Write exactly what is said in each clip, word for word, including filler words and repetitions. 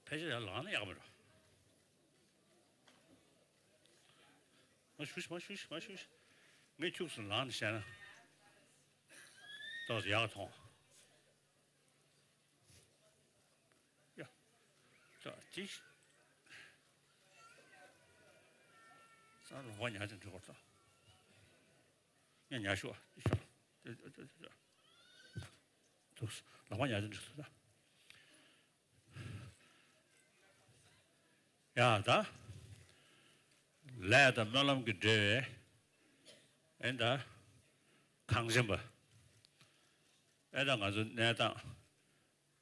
ཕལ་ཆེར་ཡར་ལངས་ན་ཡག་མི་འགྲོ། མ་ཞུ་ཞིག་མ་ཞུ་ཞིག་མ་ཞུ་ཞིག་ངས་ཁྱུག་ཙམ་ལངས་ནས་བཤད་ན། ཏོག་ཙམ་ཡག་མཐོང་། ཡ། ད་དེ། ས་ལོག་པ་ཉག་ཅིག་འབྲི་དགོས་ད། ཉ་ཉ་ཤོག་ཤོག་ཏེ་ཏེ་ཏེ་ཏེ། ཏུ་ལག་པ་ཉག་ཅིག་འབྲི་ད། ཡ་ད། ལས་དང་སྨོན་ལམ་གྱི་འབྲེལ་བའི་ཨེ་ད། གངས་ཅན་པ། ཨེ་ད་ང་ཚོ་གནས་སྟངས་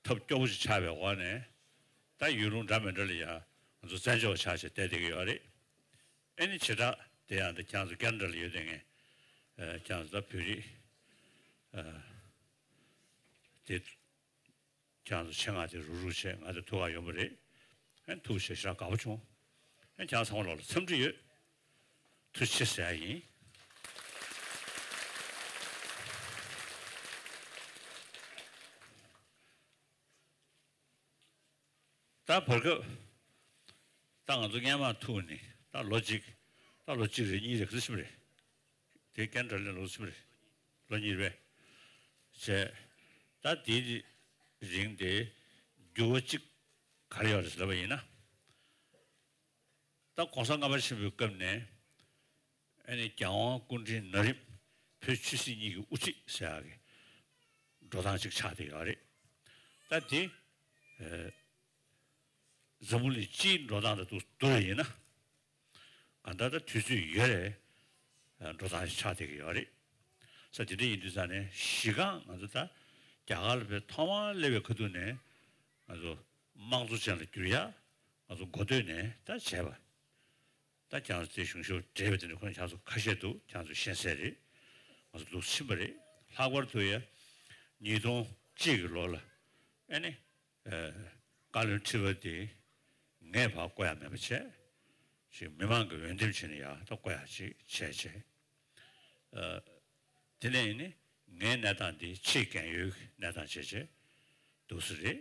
ཐབས་སྐྱོ་པོ་ཞིག་ཆགས་པའི་འོག་ནས་ད་ཡུལ་ལུང་འདྲ་མི་འདྲ་ལ་ཡ་ང་ཚོ་བཙན་བྱོལ་བ་ཆགས་བྱས་བསྡད་བསྡད་ཀྱི་ཡོད་རེད། ཨེ་ནི་བྱེ་བྲག་དེ་ཡང་ད་ཁྱེད་ཚོ་ཀན་ཌ་ལ་ཡོད་དེ་ངས་ཁྱེད་ཚོ་ད་བོད་རིགས་དེ། ཁྱེད་ཚོ་ཆེད་མངགས་དེ་རུག་རུག་བྱས་ང་དེ་ཐུག་ག་ཡོང་པ་རེད། ཨེ་ཐུག་བྱས་ཞེ་དྲག་དགའ་པོ་བྱུང་། ཨེ་ཁྱེད་ཚང་མ་ལོག་ལ་འཚམས་འདྲི་ཡོད། ཐུགས་རྗེ་ཆེ་ཟེར་ཡ་ཡིན། ད་བར་སྐབས་ད་ང་ཚོ་སྔས་མ་ཐུག་ནས་ད་ལོ་གཅིག་ད་ལོ་གཅིག་རེད་གཉིས་རེད་ག་ཚོད་ཕྱིན་པ་རེད། དེ་ཀན་ཌ་ལ་ལོ་ཕྱིན་པ་རེད། ལོ་གཉིས་རེད་པས། བྱས། ད་དེའི་རིང་དེ་འགྱུར་བ་གཅིག་ག་རེ་ཡོད་རེད་ལབ་པ་ཡིན་ན། ད་གོང་ས་ལྔ་པ་ཆེན་པོའི་སྐབས་ནས་ཨ་ནི་རྒྱལ་དབང་སྐུ་ཕྲེང་ན་རིམ་བོད་ཆོས་སྲིད་གཉིས་ཀྱི་དབུ་ཁྲིད་ཟེར་ཡག་གི་འགྲོ་སྟངས་གཅིག་ཆགས་བསྡད་ཡོད་རེད། ད་དེ་འཛམ་བུ་གླིང་སྤྱིའི་འགྲོ་སྟངས་དང་བསྡུར་བ་ཡིན་ན། གང་ལྟར་ད་དུས་ཚོད་ཡོད་རེད། འགྲོ་སྟངས་ཤིག་ཆགས་བསྡད་ཀྱི་ཡོད་རེད། ས་དེ་འདྲ་ཡིན་དུས་ཙང་ནས་གཞི་རྐང་ང་ཚོ་ད་རྒྱ་གར་ལ་བས་ཐོག་མར་སླེབས་པའི་ཁ་ཐུག་ནས་ང་ཚོ་དམངས་གཙོ་ཅན་ལ་འགྱུར་ཡག་ང་ཚོ་འགོ་སྟོད་ནས་ད་བྱས་པ། ད་ཁྱེད་ཚོ་དེ་གཞུང་ཞབས་བགྲེས་པ་དེ་འདྲ་ཁོང་ཁྱེད་ཚོ་ཁ་ཤས་འདུག་ཁྱེད་ཚོ་ཤེས་གསལ་རེད། ང་ཚོ་འདུག་ཕྱིན་པ་རེད། ལྷག་པར་དུ་ཡ་ཉིས་སྟོང་གཅིག་གི་ལོ་ལ་ཨ་ནི། བཀའ་བློན་ཁྲི་པ་དེ་ངས་ཕར་བསྐོ་ཡག་མེད་པ་བྱས། ཅིག་མི་མང་གིས་འོས་འདེམས་བྱས་ནས་ཡར་ད་བསྐོ་ཡག་ཅིག་བྱས་བྱས། དེ་ནས་ནི་ངའི་གནས་སྟངས་འདི་ཆེས་རྒན་ཡོལ་གྱི་གནས་སྟངས་བྱས་བྱས་འདུག་སེ་རེད།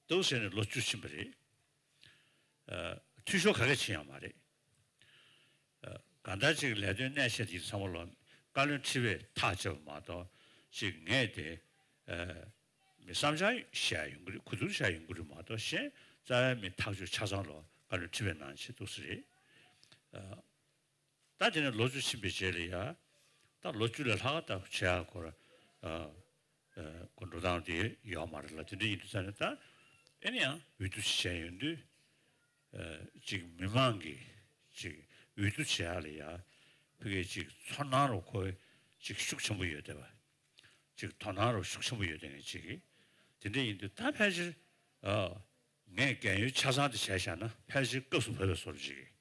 འདུག་སེ་ནས་ལོ་བཅུ་ཕྱིན་པ་རེད། འཐུས་ཤོར་ག་གེ་ཕྱིན་ཡག་མ་རེད། གང་ལྟར་ཅིག་ལས་དོན་གནད་ཆེ་དེ་ཚང་མ་ལ་བཀའ་བློན་ཁྲི་པས་ཐག་བཅད་པ་མ་གཏོགས་ཅིག་ངས་དེ་མི་བསམ་འཆར་བཤད་ཡོང་གི་རེད། གོ་བསྡུར་བྱ་ཡོང་གི་རེད་མ་གཏོགས་གཞན་རྩ་བའི་མི་ཐག་གཅོད་ཆ་ཚང་ལ་བཀའ་བློན་ཁྲི་པས་གནང་བྱས་འདུག་སེ་རེད། ད་དེ་ནས་ལོ་བཅུ་ཕྱིན་པའི་རྗེས་ལ་ཡ། ད་ལོ་བཅུ་ལས་ལྷག་ད་བྱེད་ཡག་སྐོར་ཨ། ཨ། སྐོར་འགྲོ་སྟངས་དེ་ཡོད་མ་རེད་ལ། དེ་འདྲ་ཡིན་དུས་ཙང་ནས་ད་ཨེ་ནི་ཡང་འོས་བསྡུ་ཞིག་བྱས་ཡོང་དུས། ཨ། ཅིག་མི་མང་གིས་ཅིག་འོས་བསྡུ་བྱེད་ཡག་ལ་ཡ་ཕ་གིའི་ཅིག་ཚོར་སྣང་རུ་ཁོ་ཅིག་ཤུགས་ཆེན་པོ་ཡོད་བསྡད་པ། ཅིག་དོ་སྣང་རུ་ཤུགས་ཆེན་པོ་ཡོད་བསྡད་མཁན་ཅིག་གིས། དེ་འདྲ་ཡིན་དུས་ད་ཕལ་ཆེར་ཨ། ངས་རྒན་ཡོལ་ཆ་ཚང་དེ་བྱས་བཞག་ན་ཕལ་ཆེར་སྐབས་སུ་བབས་པའི་བཟོ་འདྲ་ཅིག་གིས་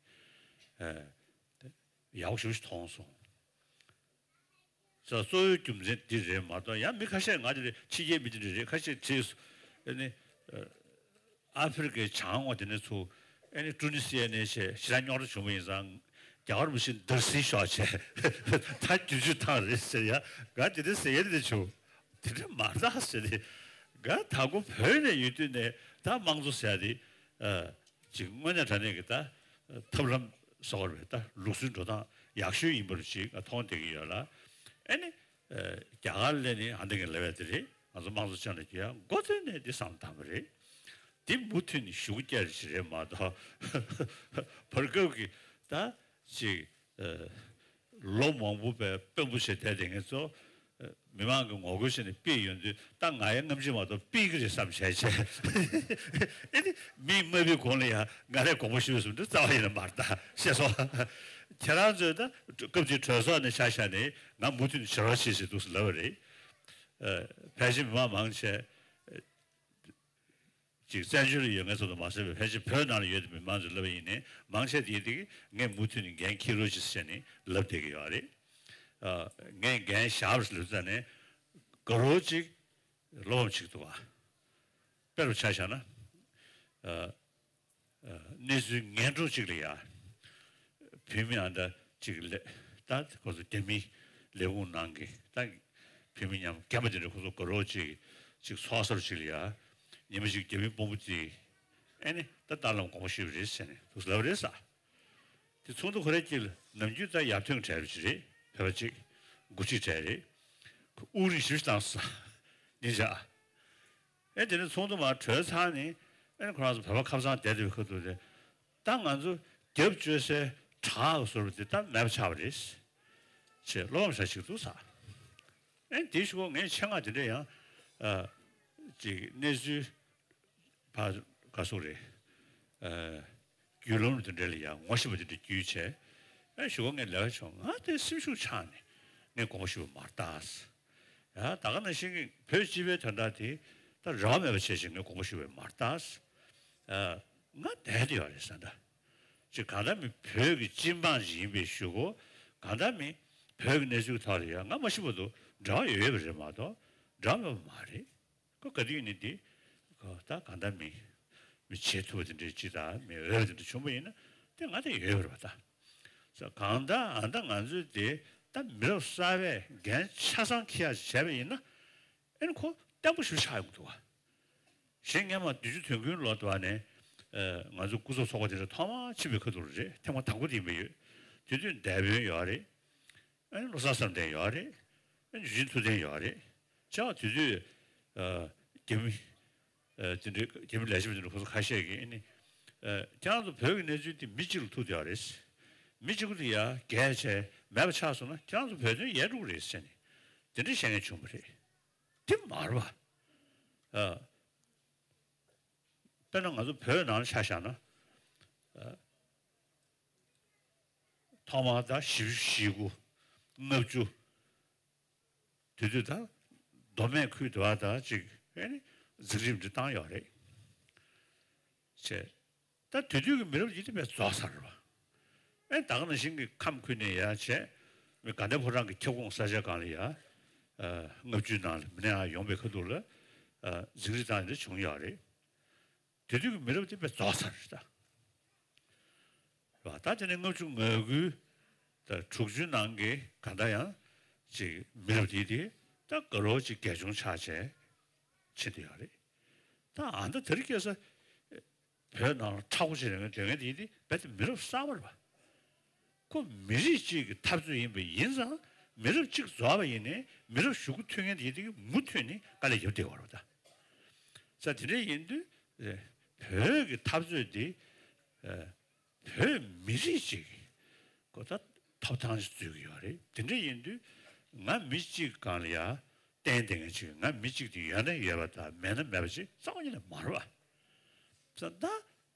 ཨ། ཡག་པོ་ཞེ་པོ་ཞིག་མཐོང་སོང་། ས་གཙོ་བོའི་རྒྱུ་མཚན་འདི་རེད་མ་གཏོགས་ཡང་མི་ཁ་ཤས་ང་འདི་རེད། ཕྱི་རྒྱལ་མི་འདི་འདྲ་རེད། ཁ་ཤས་བྲིས་སོང་། ཨ་ནི་ཨ་ཨ་ཧྥེ་རི་ཀའི་བྱང་ངོས་དེ་ནས་ཚུར་ཨ་ནི་ཀྲུ་ནི་སི་ཡ་ནས་བྱས་ཞེ་དྲག་རྙོག་དྲ་བྱུང་བ་ཡིན་ཙང་རྒྱ་གར་མི་ཤེས་འདར་སིལ་ཤོག་བྱས་ད་བརྒྱད་ཅུ་ཐམ་རེད་ཟེར་ཡ། ང་དེ་འདྲ་ཟེར་ཡ་དེ་འདྲ་བྱུང་། དེ་འདྲ་མ་རེད་ཟེར་ཏེ། ང་དང་པོ་བོད་ནས་ཡོད་དུས་ནས་ད་དམངས་གཙོ་ཟེར་ཡ་དེ་ཨ། ཅིག་དངོས་གནས་དྲང་གནས་ཀྱི་ད་ཐབས་ལམ་བཟོ་བར་བས་ད་ལུགས་སྲོལ་འགྲོ་སྟངས་ཡག་ཤོས་ཡིན་པར་ཅིག་མཐོང་བསྡད་ཀྱི་ཡོད་ལ། ཨ་ནི་རྒྱ་གར་ལ་ནི་ཨ་འདི་གི་ལབ་ཡ་དེ་རེད། ང་ཚོ་དམངས་གཙོ་ཅན་ལ་རྒྱུ་ཡ་འགོ་ཐོན་ནས་འདི་བསམ་བཏང་བ་རེད། འདི་མུ་མཐུད་ནས་ཞུ་རྒྱུ་ཅིག་རེད་མ་གཏོགས་བར་སྐབས་ཀྱི་ད་ཅིག་ལོ་མང་པོ་བས་དཔོན་པོ་བྱས་བསྡད་དེ་ངེད་ཚོ་མི་མང་གི་ངོ་རྒོལ་བྱས་ནས་ཕུད་ཡོང་དུས་ད་ང་ཡང་རྔམ་བརྗིད་མ་གཏོགས་ཕུད་ཀྱི་རེད་བསམ་བྱས་བྱས། ཨེ་ནི་མིས་སྨྲ་བའི་གོང་ལ་ཡང་ང་རས་དགོངས་པ་ཞུས་པ་སོང་འདི་རྩ་བ་ཡིན་ན་མ་རེད་ད་ཤེས་སོང་། ཁྱེད་རང་ཚོས་ད་སྐབས་དེའི་གྲོས་ཚོགས་ནས་ཆ་བཞག་ནས་ང་མུ་མཐུད་ནས་བྱེད་རོགས་བྱེད་ཟེར་འདུག་སེ་ལབ་པ་རེད། ཕལ་ཆེར་མི་མང་མང་ཆེ། ཅིག་བཙན་བྱོལ་ལ་ཡོད་མཁན་ཚོ་དང་མ་ཟད་པའི་ཕལ་ཆེར་བོད་ནང་ལ་ཡོད་པའི་མི་མང་ཚོས་ལབ་པ་ཡིན་ནའི་མང་ཆེ་དེ་དེ་གིས་ངས་མུ་མཐུད་ནས་འགན་འཁྱེར་རོགས་གྱིས་ཟེར་ནས་ལབ་བསྡད་ཀྱི་ཡོད་རེད། ཨ། ངས་འགན་བཞག་པ་ཞིག་ལབ་ཙང་ནས་དགའ་རོགས་ཅིག་བློ་ཕམ་ཅིག་འདུག་ག་དཔེ་རུ་ཆ་བཞག་ན། ཨ། ཨ། གནས་ཚུལ་ངན་འགྲོ་ཅིག་ལ་ཡ། བོད་མི་ཨ་འདྲ་ཅིག་ལས་ད་ཁོ་ཚོ་རྒྱ་མི་ལས་ཁུངས་ནང་གི་ད་བོད་མི་ཉམས་རྒན་པ་དེ་འདྲ་ཁོ་ཚོ་དགའ་རོགས་ཅིག་ཅིག་ཚོགས་ས་རུ་ཅིག་ལ་ཡ། ཉི་མ་ཅིག་རྒྱ་མི་དཔོན་པོ་དེ་ ཨེ་ནི་ད་ཏཱ་ལའི་བླ་མ་དགོངས་པ་ཞུས་པ་རེད་ཟེར་ནས་འདུག་ལབ་རེད་ས། དེ་ཚོགས་འདུ་ཁོ་རའི་དཀྱིལ་ལ་ནམ་རྒྱུན་ད་ཡར་ཐོན་གྲལ་རེ་ཅིག་རེད། བོད་པ་གཅིག་འགོ་ཁྲིད་གྲལ་རེད། ཁོ་དབུགས་རིང་ཞེ་པོ་ཅིག་བཏང་སོང་། ཉིན་ཞག་ཨེ་དེ་ནས་ཚོགས་འདུ་མར་གྲོལ་ཚར་ནས་ཨེ་ཁོ་རང་ཚོ་བོད་པ་ཁ་སང་བསྡད་བསྡད་པའི་ཁ་ཐུག་དེ་ད་ང་ཚོ་རྒྱབ་བཅོལ་སའི་བྲག་གི་བཟོ་འདྲ་དེ་ད་མེད་པ་ཆགས་པ་རེད། ཅེས་བློ་ཕམ་ཞེ་པོ་ཅིག་འདུག་ས། ཨེ་དེའི་གཞུག་གུ་ངས་ཆེད་མངགས་དེ་འདྲ་ཡང་ཨ་ཅིག་གནས་ཚུལ་ཕར་ག་སོགས་རེད། ཨ་བརྒྱུད་ལམ་དེ་འདྲ་ལ་ཡང་ངོ་ཤེས་པ་དེ་འདྲ་བརྒྱུད་བྱས། ཨེ་གཞུག་གུ་ངས་ལས་ཀ་བྱུང་ང་དེ་སེམས་ཤུགས་ཆག་ནས་ངས་དགོངས་པ་ཞུ་བ་མ་རེད་ད། ཡ་ད་ག་ནང་བཞིན་གྱི་བོད་སྤྱི་པའི་དོན་དག་དེ་ད་རེ་བ་མེད་པ་བྱས་ཤིང་ངས་དགོངས་པ་ཞུ་བ་མ་རེད་ད། ཨ་ང་བསྡད་དེ་ཡོད་རེད་ཟེར་ད། ཅིག་གང་ལྟར་མི་བོད་ཀྱི་སྤྱི་འབངས་ཤིག་ཡིན་པའི་གཞུག་གུ་གང་ལྟར་མི་བོད་ཀྱི་གནས་ཚུལ་ཐོག་ལ་ཡང་ང་མ་ཤི་བར་དུ་འབྲེལ་བ་ཡོད་ཡོད་པ་རེད་མ་གཏོགས་འབྲེལ་བ་མེད་པ་མ་རེད། ཁོ་ག་དུས་ཡིན་ནའི་འདི་ཁོ་ད་གང་ལྟར་མི་མི་བྱེད་ཐུབ་པ་དེ་འདྲའི་ཅིག་དང་མི་འོས་པ་དེ་འདྲ་བྱུང་པ་ཡིན་ན་དེ་ང་དེ་ཡོད་པ་རེད་པ་ད། ས་གང་ལྟར་ཨ་ད་ང་ཚོས་དེ་ད་མི་རབས་གསར་པས་འགན་ཆ་ཚང་འཁྱེར་ཡག་བྱས་པ་ཡིན་ན་ཨེ་ནི་ཁོ་བརྟན་པོ་ཞིག་ཆགས་ཡོང་གི་འདུག་བ། གཞན་སྔོན་མ་བདུན་ཅུ་དོན་དགུའི་ལོ་དུ་བ་ནས་ཨ་ང་ཚོ་སྐུ་ཚབ་ཚོགས་པ་དེ་འདྲ་ཐོག་མར་ཕྱིན་པའི་ཁ་ཐུག་རེད། ཐེངས་མ་དང་པོ་དེ་ཡིན་པ་ཡོད། དེ་དུས་འདས་པོ་ཡོད་རེད། ཨ་ནི་བློ་བཟང་བསམ་གཏན་ཡོད་རེད། ཨ་ནི་ཡུལ་ཤུལ་ཐུབ་བསྟན་ཡོད་རེད། བྱས་པ་དེ་དུས་ཨ་རྒྱ་མི་ཨ་དེ་འདྲའི་རྒྱ་མི་ལས་བྱེད་པ་དེ་འདྲ་ཁོ་ཚོ་ཁ་ཤས་ཀྱིས་ཨ་ནི་ཨ་ཁྱེད་རང་ཚོ་བོད་ཀྱི་གནས་ཚུལ་དེ་མི་གཅིག་ལ་ཐུག་བསྡད་ཡོད་རེད། མི་གཅིག་པུ་དེ་ཡར་རྒྱས་བྱས་མེད་པ་ཆགས་སོང་ན་ཁྱེད་རང་ཚོ་བོད་དོན་ཡལ་འགྲོ་གི་རེད་ཟེར་ནས་དེ་འདྲ་བཤད་མཁན་བྱུང་བ་རེད། དེ་མ་རེད་པ། ཨ་དཔེར་ན་ང་ཚོ་བོད་ནང་ལ་ཆ་བཞག་ན། ཨ་ཐོག་མར་ད་བཞི་བཅུ་ཞེ་དགུ་ལྔ་བཅུ་དེ་དུས་ད་མདོ་སྨད་ཁུལ་དེ་བ་ད་ཅིག་ཨེ་ནི་འཛིན་རིམ་འདི་བཏང་ཡོད་རེད། བྱས། ད་དེ་དུས་ཀྱི་མི་རབས་ཡིན་དེ་བས་རྫོགས་ཚར་བ། ཨེ་ད་ག་ནང་བཞིན་གྱི་ཁམས་ཁུལ་ནས་ཡར་བྱས། མི་དགའ་ལྡན་ཕོ་བྲང་གི་ཁྱབ་ཁོངས་ས་ཆ་སྒང་ལ་ཡ། ཨ་ལྔ་བཅུའི་ནང་ལ་མི་སྣ་ཡང་ཡོང་པའི་ཁ་ཐུག་ལ། ཨ་འཛིང་རེས་བཏང་ཡོད་འདྲ་བྱུང་ཡོད་རེད། དེ་དུས་ཀྱི་མི་རབས་དེ་དཔེ་རྫོགས་ཚར་རེད་ད། རེད་བ། ད་དེ་ནས་ལྔ་བཅུ་ང་དགུའི་ད་དྲུག་ཅུའི་ནང་གི་ག་ད་ཡང་ཅིག་མི་རབས་དེ་དེ་ད་དགའ་རོགས་ཅིག་རྒྱ་ཆུང་ཆགས་བྱས་ཕྱིན་བསྡད་ཡོད་རེད། ད་ཨ་ད་དེ་རིང་ཁ་སང་བོད་ནང་ལ་མཁྲེགས་པོ་བྱས་ནས་སྡོད་མཁན་དེ་དེ་རྦད་དེ་མི་རབས་གསར་པ་རེད་བ། ཁོ་མི་རིགས་གཅིག་གི་འཐབ་རྩོད་ཡིན་པ་ཡིན་ཙང་མི་རབས་གཅིག་རྫོགས་པ་ཡིན་ནའི་མི་རབས་གཞུག་གུ་ཐོན་མཁན་དེ་དེ་གི་མུ་མཐུད་ནས་དཀའ་ལས་རྒྱབ་བསྡད་ཡོད་རེད་བ་ད། ས་དེ་འདྲ་ཡིན་དུས་བོད་ཀྱི་འཐབ་རྩོད་འདི་བོད་མི་རིགས་གཅིག་གི་ཁོ་ད་ཐོབ་ཐང་ཞིག་འཛུལ་གྱི་ཡོད་རེད། དེ་འདྲ་ཡིན་དུས་ང་མི་གཅིག་སྒང་ལ་ཡ་བརྟེན་བསྡད་མཁན་ཅིག་ང་མི་གཅིག་དེ་ཡོད་ན་ཡོད་པ་དང་མེད་ན་མེད་པ་ཅིག་རྩ་བ་ཉིད་ནས་མ་རེད་བ། ཙང་ད་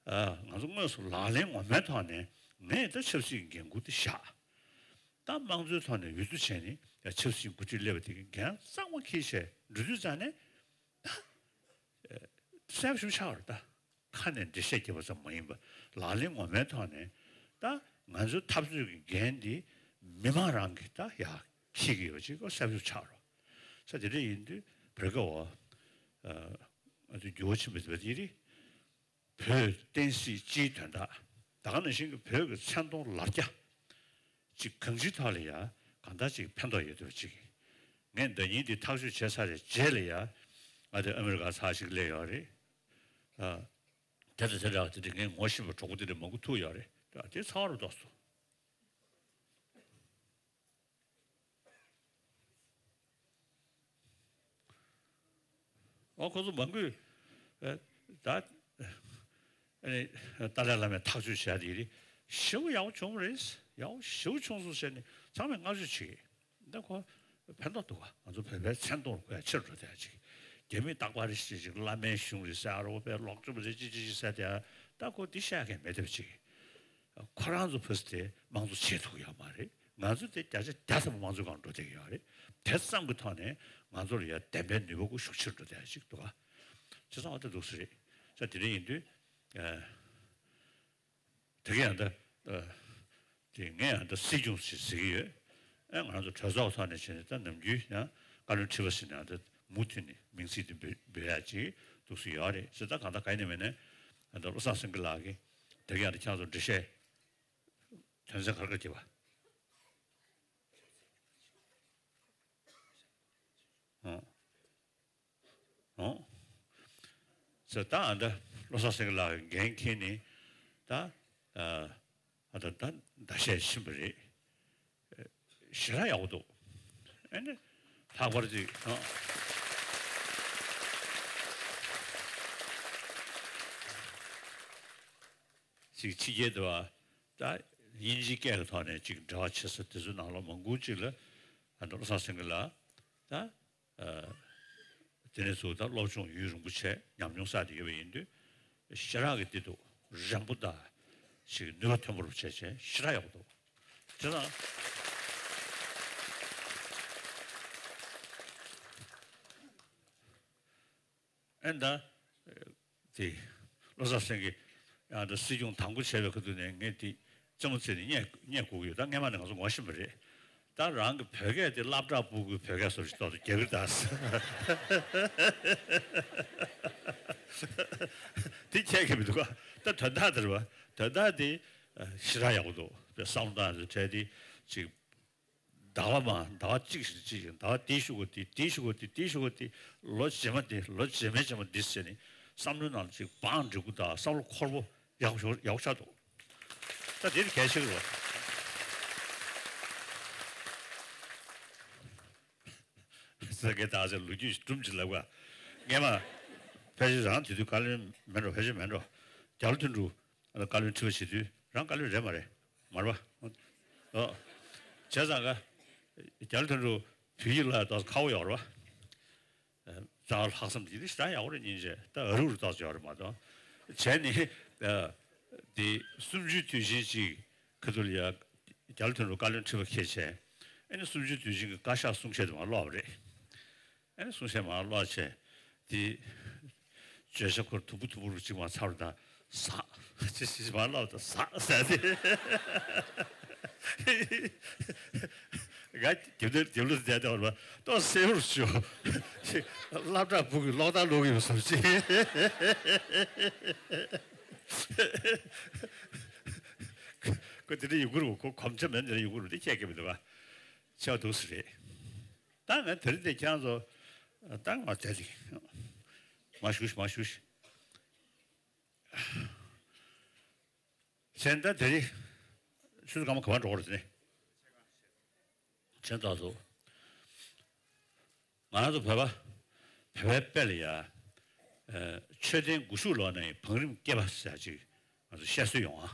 ང་ཚོ་དངོས་སུ་ལག་ལེན་ངོ་མའི་ཐོག་ནས་ངས་ད་ཆབ་སྲིད་ཀྱི་འགན་འཁུར་དེ་བཞག་ད་དམངས་གཙོའི་ཐོག་ནས་འོས་བསྡུ་བྱས་ནས་ཡ་ཆབ་སྲིད་འགོ་ཁྲིད་སླེབས་པ་དེ་གི་འགན་གཙང་མ་འཁྱེར་བྱས་འགྲོ་དུས་ཙང་ནས་ད་གསལ་པོ་ཞིག་ཆགས་པ་རེད་ད། ཁ་ནས་འགྲེལ་བཤད་རྒྱབ་པ་ཙམ་མ་ཡིན་པར་ལག་ལེན་ངོ་མའི་ཐོག་ནས་ད་ང་ཚོའི་འཐབ་རྩོད་ཀྱི་འགན་འདི་མི་མང་རང་གིས་ད་ཡར་འཁྱེར་གྱི་ཡོད་ཅེས་ཁོ་གསལ་པོ་ཆགས་རོགས། ས་དེ་འདྲ་ཡིན་དུས་བོད་སྐད་འོ་ང་ཚོ་འགྱུར་བ་ཕྱིན་པ་དེ་འདྲ་ཡིན། བོད་བསྟན་སྲིད་སྤྱིའི་དོན་དག་ད་ག་ནང་བཞིན་གྱི་བོད་ཀྱི་མཚན་མཐོང་ལར་རྒྱ་ཅིག་གང་ཅིའི་ཐོག་ལ་ཡང་གང་ལྟར་ཅིག་ཕན་ཐོགས་ཡོད་འདོད་ཅིག་ངས་ཟླ་ཉིན་འདི་ཐག་གཅོད་བྱས་ཚར་རེད་རྗེས་ལ་ཡང་ང་དེ་ཨ་མི་རི་ཀ་ཚར་ཞིག་སླེབས་ཡོད་རེད། ཨ། དེ་དང་དེ་འདྲ་དེ་འདྲ་ངས་ངོ་ཤེས་པའི་གྲོགས་པོ་དེ་འདྲ་མང་པོ་ཐུག་ཡོད་རེད། དེ་ཚར་རུ་ཏོག་སོ། ཨོ་ཁོ་ཚོ་མང་པོས་ཨེ་ད་ཨེ་ཏཱ་ལའི་བླ་མས་ཐག་གཅོད་བྱས་དེ་རེད། ཞེ་པོ་ཡག་པོ་བྱུང་བ་རེད། ཡག་པོ་ཞེ་པོ་བྱུང་སོང་ཟེར་ནས་ཚང་མས་བསྔགས་བརྗོད་བྱེད་ཀྱི། འདི་ཁོ་ཕན་ཐོགས་འདུག་ག་ང་ཚོ་བོད་པའི་མཚན་མཐོང་ཁོ་ཡ་ཆེར་འགྲོ་བསྡད་ཅིག་རྒྱ་མིས་རྟག་པར་རེ་ཞིག་ཅིག་བླ་མའི་གཞུང་རེད་ཟེར། ཨ་རོགས་པས་ལོག་སྤྱོད་པ་རེད་ཅི་ཅི་ཅི་ཟེར་དེ་ཨ་ད་ཁོ་འདི་བཤད་མཁན་མེད་བསྡད་པ་ཅིག་ཁོ་རང་ཚོ་ཕུ་སི་དེ་དམངས་གཙོ་བྱེད་ཐུབ་ཡོད་མ་རེད། ང་ཚོ་དེ་བརྒྱ་ཆ་བརྒྱ་ཐམ་པ་དམངས་གཙོའི་སྒང་འགྲོ་བསྡད་ཀྱི་ཡོད་རེད། དེ་ཙམ་གྱི་ཐོག་ནས་ང་ཚོ་ལ་ཡ་བདེན་པའི་ནུས་པ་ཁོ་ཤུགས་ཆེར་འགྲོ་བསྡད་ཅིག་འདུག་ག་བྱས་ཙང་ཨ་ད་འདུག་སེ་རེད། ས་དེ་འདྲ་ཡིན་དུས་ཨ། དེ་ག་ཡང་ད། ཨ། དེ་ངས་ཡང་ད་སྲིད་སྐྱོང་ཞིག་ཟེར་གྱི་ཡོད། ཨ་ང་རང་ཚོ་གྲོས་ཚོགས་ཐོག་ནས་བྱས་ནས་ད་ནམ་རྒྱུན་ཡང་བཀའ་བློན་ཁྲི་པ་ཟེར་ནས་ཡང་ད་མུ་མཐུད་ནས་མིང་ཚིག་དེ་འབོད་འབོད་ཡག་ཅིག་འདུག་སེ་ཡོད་རེད་ཟེར། ད་གང་ལྟར་ག་ཡིན་ནའི་མིན་ནའི་ད་བློ་བཟང་སེང་གེ་ལགས་ཀྱིས་དེ་ག་ཡང་ད་ཁྱེད་ཚོ་འགྲེལ་བཤད་དོན་ཚན་ག་རེ་ག་རེ་བརྒྱབ་པ། ཨང་། ཨོ། ཟེར་ད་ཨ་འདྲ། བློ་བཟང་སེང་གེ་ལགས་འགན་འཁྱེར་ནས་ད་ཨ་ད་ད་ཟླ་ཤས་ཕྱིན་པ་རེད། ཞེ་དྲག་ཡག་པོ་འདུག་ཨ་ནི་ལྷག་པར་ཅིག་ཨ་ཅིག་ཕྱི་རྒྱལ་དུ་བ་ད་དབྱིན་ཇིའི་སྐད་ཀྱི་ཐོག་ནས་ཅིག་འབྲེལ་བ་བྱེད་ས་དེ་ཚོའི་ནང་ལ་མང་པོ་ཅིག་ལ་ཨ་ནི་བློ་བཟང་སེང་གེ་ལགས་ད། དེ་ནས་ཚུར་ད་སློབ་སྦྱོང་ཡུན་རིང་པོ་བྱས་ཉམས་མྱོང་བསགས་ཏེ་ཡོད་པ་ཡིན་དུས་ཞེ་དྲག་གི་དེ་འདུག་རན་པོ་དང་ཞིག་ནུས་པ་ཐོན་པོ་རུ་བྱས་བྱས་ཞེ་དྲག་ཡག་པོ་འདུག་དེ་དང་ཨེ་ད་དེ་བློ་བཟང་སེང་གེ་ཡང་ད་སྲིད་སྐྱོང་དང་པོ་བྱས་པའི་ཁ་ཐུག་ནས་ངས་དེ་རྩེད་མོ་རྩེ་ནས་རྙེད་རྙེད་དགོས་ཀྱི་ཡོད། ད་སྔས་མ་ནས་ང་ཚོ་ངོ་ཤེས་པ་རེད། ད་རང་གི་བོད་སྐད་དེ་སློབ་གྲྭ་ཕྲུ་གུའི་བོད་སྐད་བཟོ་ཞིག་ཏོག་ཏོ་རྒྱག་གི་ད། དེ་ཁྱད་ཀྱི་མི་འདུག་ག་ད་དོན་དག་དེ་རེད་བ། དོན་དག་དེ་ཞེ་དྲག་ཡག་པོ་འདུག་བསམ་བློ་བཏང་ནས་བྲལ་ཏེ་ཅིག་ཟླ་བ་མ་ཟླ་བ་གཅིག་བཞིན་གཅིག་བཞིན་ཟླ་བ་དེའི་གཞུག་གུ་དེ་དེའི་གཞུག་གུ་དེ་དེའི་གཞུག་གུ་དེ་ལོ་རྗེས་མ་དེ་ལོ་རྗེས་མའི་རྗེས་མ་འདི་ཟེར་ནས་བསམ་བློའི་ནང་ལ་ཅིག་བང་སྒྲིག་གུ་དང་བསམ་བློ་འཁོར་པོ་ཡག་པོ་ཡག་པོ་ཆགས་འདུག་ད་དེ་ནི་གལ་ཆེ་གི་རེད། ས་དགེ་བདག་ཚེ་ལོ་རྒྱུས་སྒྲུང་ཅིག་ལབ་ག་སྔས་མ་ཕལ་ཆེར་རང་དེ་དུས་བཀའ་བློན་མེད་འགྲོ། ཕལ་ཆེར་མེད་འགྲོ། རྒྱ་ལོ་དོན་གྲུབ་བཀའ་བློན་ཁྲི་པ་བྱེད་དུས་རང་བཀའ་བློན་རེད་མ་རེད། མ་རེད་པ། ཨོ། བྱས་ཙང་ག་རྒྱ་ལོ་དོན་གྲུབ་བོད་ཡིག་ལ་ཏོག་ཙམ་ཁག་པོ་ཡོད་རེད་པ། རྩ་བ་ལྷག་བསམ་དེ་ནི་ཞེ་དྲག་ཡག་པོ་རེད། སྙིང་རྗེ་ད་ཨ་རུ་རུ་ཏོག་ཙམ་ཡོད་རེད་མ་གཏོགས། བྱས་ནས་དེ་གསུམ་བཅུའི་དུས་ཆེན་གཅིག་ཁ་ཐུག་ལ་ཡ་རྒྱ་ལོ་དོན་གྲུབ་བཀའ་བློན་ཁྲི་པ་འཁྱེར་བྱས། ཨ་ནི་གསུམ་བཅུའི་དུས་ཆེན་གྱི་བཀའ་ཤག་གསུང་བཤད་དེ་མར་ཀློག་པ་རེད། ཨ་ནི་གསུང་བཤད་མར་ཀློག་བྱས་དེ་བརྗོད་བྱ་ཁོ་དུམ་བུ་དུམ་བུ་རུ་གཅིག་མར་ཚར་དང་ཟག་ཅེས་ཞིག་མར་ཀློག་དང་ཟག་ཟེར་ཏེ། ང་རྒྱབ་ནས་རྒྱབ་ལོགས་བསྡད་དེ་བར་མ་ཏོག་སེ་བོར་ཞུ། སློབ་གྲྭ་ཕྲུ་གུའི་ཀློག་ཐང་ཀློག་གི་ཡོད་བསམ་ཅིག་ཁོ་དེ་འདྲ་ཡོང་གི་རེད། ཁོ་གོམས་ཆ་མེད་ནས་ཡོང་གི་རེད། དེ་ཁྱད་ཀྱི་མི་འདུག་ག་ཆེ་བ་འདུག་ས་རེད། ད་ང་དེ་རིང་འདི་ཁྱེད་རང་ཚོ་ད་ང་དེ་རིང་མ་ཞུ་ཞིག་མ་ཞུ་ཞིག་བྱས་ན་ད་དེ་རིང་ཆུ་ཚོད་སྐར་མ་ག་པར་འགྲོ་དགོས་རེད་དེ་ནས། བྱས་ཙང་ཚོ་ང་རང་ཚོ་བོད་པ་བོད་པའི་དཔེ་ལ་ཡ། ཨ་མཆོད་རྟེན་སྒོ་ཕྱུགས་ལོགས་ནས་བང་རིམ་སྐྱེས་པ་ཟེར་ཅིག་ང་ཚོ་བཤད་སྲོལ་ཡོང་ཨ།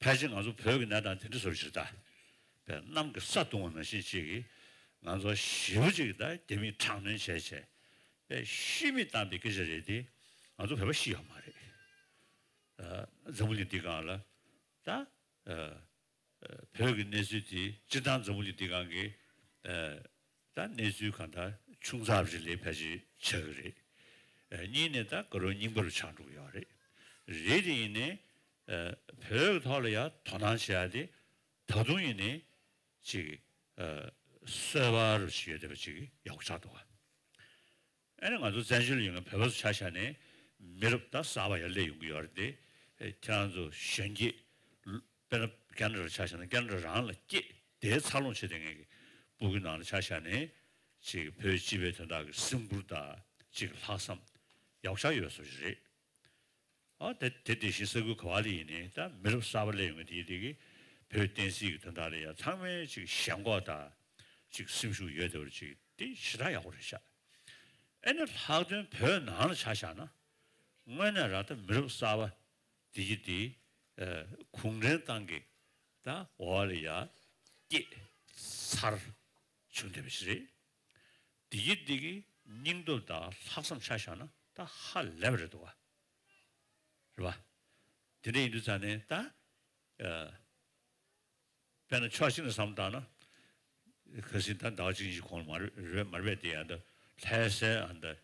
ཕལ་ཆེར་ང་ཚོ་བོད་ཀྱི་གནས་སྟངས་དེ་འདྲ་བཟོ་ཞིག་ད། པའི་གནམ་གྱི་ས་བརྡུངས་པ་ནང་བཞིན་ཅིག་གིས་ང་ཚོ་ཞེ་པོ་ཅིག་ད་རྒྱ་མིས་དྲག་གནོན་བྱས་བྱས། པའི་ཤི་རྨས་བཏང་པའི་སྐད་ཆ་རེད་དེ། ང་ཚོ་བོད་པ་ཤི་ཡོད་མ་རེད། ཨ་འཛམ་བུ་གླིང་འདི་སྒང་ལ་ད་ཨ་བོད་ཀྱི་གནས་ཚུལ་དེ་སྤྱིར་བཏང་འཛམ་བུ་གླིང་འདི་སྒང་གི་ཨ་ད་གནས་ཚུལ་གང་ལྟར་ཆུང་ཙག་རེ་ལས་ཕལ་ཆེར་ཆགས་ཀྱི་རེད། ཨ་གཉིས་ནས་ད་དགའ་རབ་རྙིང་པ་རུ་ཆགས་འགྲོ་གི་ཡོད་རེད། རེད་དེ་ཡིན་ནའི་ཨ་བོད་ཀྱི་ཐོག་ལ་ཡང་དོ་སྣང་བྱེད་ཡ་དེ་ད་དུང་ཡིན་ནའི་ཅིག་ཨ་སོས་པ་རུ་ཞིག་ཡོད་བསྡད་པ་ཅིག་ཡག་པོ་ཆགས་འདུག་ག་ཨ་ནི་ང་ཚོ་བཙན་བྱོལ་ཡོད་མཁན་བོད་པ་ཚོ་ཆ་བཞག་ནས་མི་རབས་ད་གསར་པ་ཡར་སླེབས་ཡོང་གི་ཡོད་རེད་དེ། ཨེ་ཁྱེད་རང་ཚོ་གཞོན་སྐྱེས་དཔེར་ན་ཁེ་ན་ཌ་ལ་ཆ་བཞག་ན་ཁེ་ན་ཌ་རང་ལ་སྐྱེས་དེའི་འཚར་ལོངས་བྱེད་བསྡད་མཁན་གྱི་སྤུ་གུའི་ནང་ལ་ཆ་བཞག་ནས་ཅིག་བོད་སྤྱི་པའི་དོན་དག་གི་སེམས་ཁུར་དང་ཅིག་ལྷག་བསམ་ཡག་ཤོས་ཡོད་བཟོ་ཞིག་རེད། ཨ་དེ་དེ་དེ་བཞིན་ས་ཁུལ་ག་བ་ལ་ཡིན་ནའི་ད་མི་རབས་གསར་པ་སླེབས་ཡོང་མཁན་དེ་དེ་གིས་བོད་བསྟན་སྲིད་ཀྱི་དོན་དག་ལ་ཡང་ཚང་མས་ཅིག་ཞེན་ཁོག་དང་ཅིག་སེམས་ཤུགས་ཡོད་བསྡད་པ་ཅིག་དེ་ཞེ་དྲག་ཡག་པོ་རེད་ཤག་ཨེ་ནི་ལྷག་དོན་བོད་ནང་ལ་ཆ་བཞག་ན་དངོས་གནས་རང་ད་མི་རབས་གསར་པ་དེ་གི་དེ་ཨ་གུང་ཁྲན་ཏང་གི་ད་འོག་ལ་ཡ་སྐྱེས་ཚར་བྱུང་བསྡད་པ་ཞིག་རེད། དེ་གི་དེ་གི་སྙིང་སྟོབས་དང་ལྷག་བསམ་ཆ་བཞག་ན་ད་ཧ་ལས་པ་རེད་འདུག་ག་རེད་པ། དེ་འདྲ་ཡིན་དུས་ཙང་ནས་ད་ཨ་དཔེར་ན་ཕྱོགས་གཅིག་ནས་བསམ་བཏང་ན། ཁ་སང་ད་ཟླ་བ་གཅིག་གཉིས་ཤིག་གོང་ལ་མ་རེད་མ་རེད་པས་དེ་ཡང་ད་ལྷ་སའི་ཨ་ད་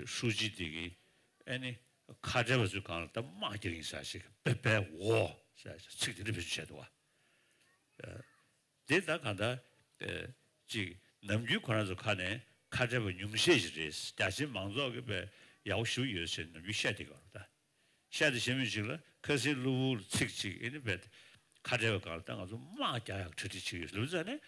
ཧྲུའུ་ཅི་དེ་གིས་ཨ་ནི་ཁ་བྲལ་བ་ཚོའི་སྒང་ལ་ད་དམག་རྒྱག་གི་ཡིན་ཟེར་ཞིག་པེ་པེ་འོ་ཟེར་ཚིག་དེ་འདྲ་བེད་སྤྱོད་བྱས་འདུག་ག་དེ་ད་གང་ལྟར་ཨ་ཅིག་ནམ་རྒྱུན་ཁོ་རང་ཚོ་ཁ་ནས་ཁ་བྲལ་བ་ཉུང་ཤས་ཤིག་རེད། རྒྱ་ཆེའི་མང་ཚོགས་ཀྱིས་དཔེ་ཡག་པོ་ཞེ་པོ་ཡོད་ཟེར་ནམ་རྒྱུན་བཤད་བསྡད་ཀྱི་ཡོད་རེད་ད། བཤད་དེ་བཤད་མུས་ཅིག་ལ་ཁ་སང་གློ་བུར་ཚིག་ཅིག་ཨེ་ནི་བེད་ཁ་བྲལ་བའི་སྒང་ལ་ད་ང་ཚོ་དམག་རྒྱག་ཡག་གྲ་སྒྲིག་བྱེད་ཀྱི་ཡོད་ལབ་ཙང་ནས།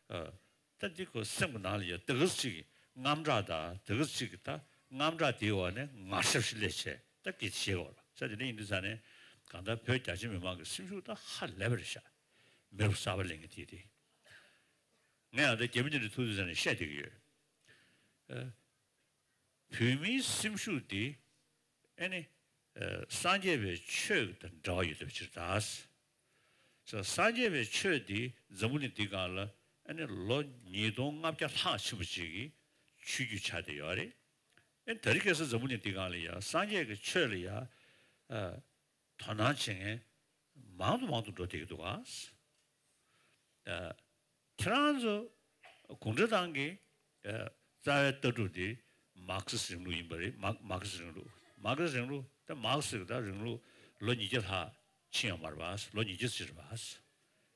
ཨ་ད་འདི་ཁོ་སེམས་ཀྱི་ནང་ལ་ཡོད་དེ་ག་ཚོད་ཅིག་དངངས་སྐྲག་དང་དེ་ག་ཚོད་ཅིག་ད་དངངས་སྐྲག་དེའི་འོག་ནས་ངར་ཤབ་ཤིག་སླེབས་བྱས། ད་སྐད་ཆ་བཤད་དགོས་རེད། ས་དེ་འདྲ་ཡིན་དུས་ཙང་ནས་གང་ལྟར་བོད་རྒྱ་ཆེ་མི་མང་གི་སེམས་ཤུགས་ད་ཧ་ལས་པ་རེད་ཤག་མི་རབས་གསར་པ་གླེང་གི་དེ་དེ། ངས་ཡང་ད་རྒྱ་མི་འདི་འདྲ་ཐུག་དུས་ཙང་ནས་བཤད་བསྡད་ཀྱི་ཡོད། ཨ། བོད་མིའི་སེམས་ཤུགས་འདི་ཨ་ནི་ཨ་སངས་རྒྱས་པའི་ཆོས་དང་འབྲེལ་བ་ཡོད་པའི་ཕྱིར་ད། ས་སངས་རྒྱས་པའི་ཆོས་འདི་འཛམ་བུ་གླིང་འདི་སྒང་ལ་ཨ་ནི་ལོ་ཉིས་སྟོང་ལྔ་བརྒྱ་ལྷག་ཕྱིན་པ་ཅིག་གི་ཆོས་བརྒྱུད་ཆགས་བསྡད་ཡོད་རེད། ཨ་ནི་དེ་རིང་ཁ་སང་འཛམ་བུ་གླིང་འདི་སྒང་ལ་ཡང་སངས་རྒྱས་ཀྱི་ཆོས་ལ་ཡང་ཨ་དོ་སྣང་བྱེད་མཁན་མང་དུ་མང་དུ་འགྲོ་བསྡད་ཀྱི་འདུག་ག་ཨ། ཁྱེད་རང་ཚོ་གུང་ཁྲན་ཏང་གི་ཨ་རྩ་བའི་ལྟ་གྲུབ་དེ་མར་ཁེ་སི་རིང་ལུགས་ཡིན་པ་རེད། མར་མར་ཁེ་སི་རིང་ལུགས། མར་ཁེ་སི་རིང་ལུགས་ད་མར་ཁེ་སི་ད་རིང་ལུགས་ལོ་ཉིས་བརྒྱ་ལྷག་ཕྱིན་ཡོད་མ་རེད་པ། ལོ་ཉིས་བརྒྱ་ཙམ་རེད་པ།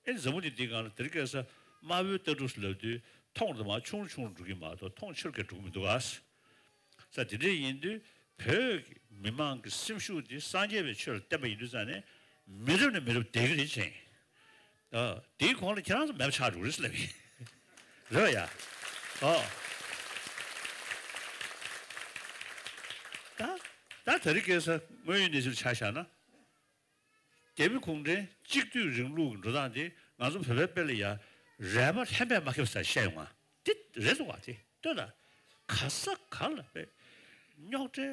ཨེ་འཛམ་བུ་གླིང་འདི་སྒང་ལ་དེ་རིང་ཁ་སང་དམར་པོའི་ལྟ་གྲུབ་ལབ་དུས་མཐོང་རུ་མར་ཆུང་རུ་ཆུང་རུ་འགྲོ་གི་མ་གཏོགས་མཐོང་ཆེ་རུ་ག་འགྲོ་གི་མི་འདུག་ག་ས་དེ་འདྲ་ཡིན་དུས་བོད་ཀྱི་མི་མང་གི་སེམས་ཤུགས་འདི་སངས་རྒྱས་པའི་ཆོས་ལ་བརྟེན་པ་ཡིན་དུས་ཙང་ནས་མི་རབས་ནས་མི་རབས་བསྡད་ཀྱི་རེད་ཅེས། ཨ། དེའི་གོང་ལ་ཁྱེད་རང་ཚོ་མེད་པ་ཆགས་འགྲོ་གི་རེད་ཟེར་ལབ་ཡིན། རེད་པ་ཡ། ཨོ། ད་ད་དེ་རིང་ཁ་སང་དངོས་ཡོད་གནས་ཚུལ་ཆ་བཞག་ན། རྒྱ་མི་གུང་ཁྲན་གཅིག་སྡུད་རིང་ལུགས་ཀྱི་འགྲོ་སྟངས་དེ་ང་ཚོ་བོད་པའི་དཔེ་ལ་ཡ་རལ་པ་ལྷན་པས་མ་ཁེབས་ཟེར་བཤད་ཡོང་ང་། དེ་རེད་འདུག་ག་དེ་ལྟོས་དང་། ག་ས་ག་ལ་དཔེ་རྙོག་དྲའི་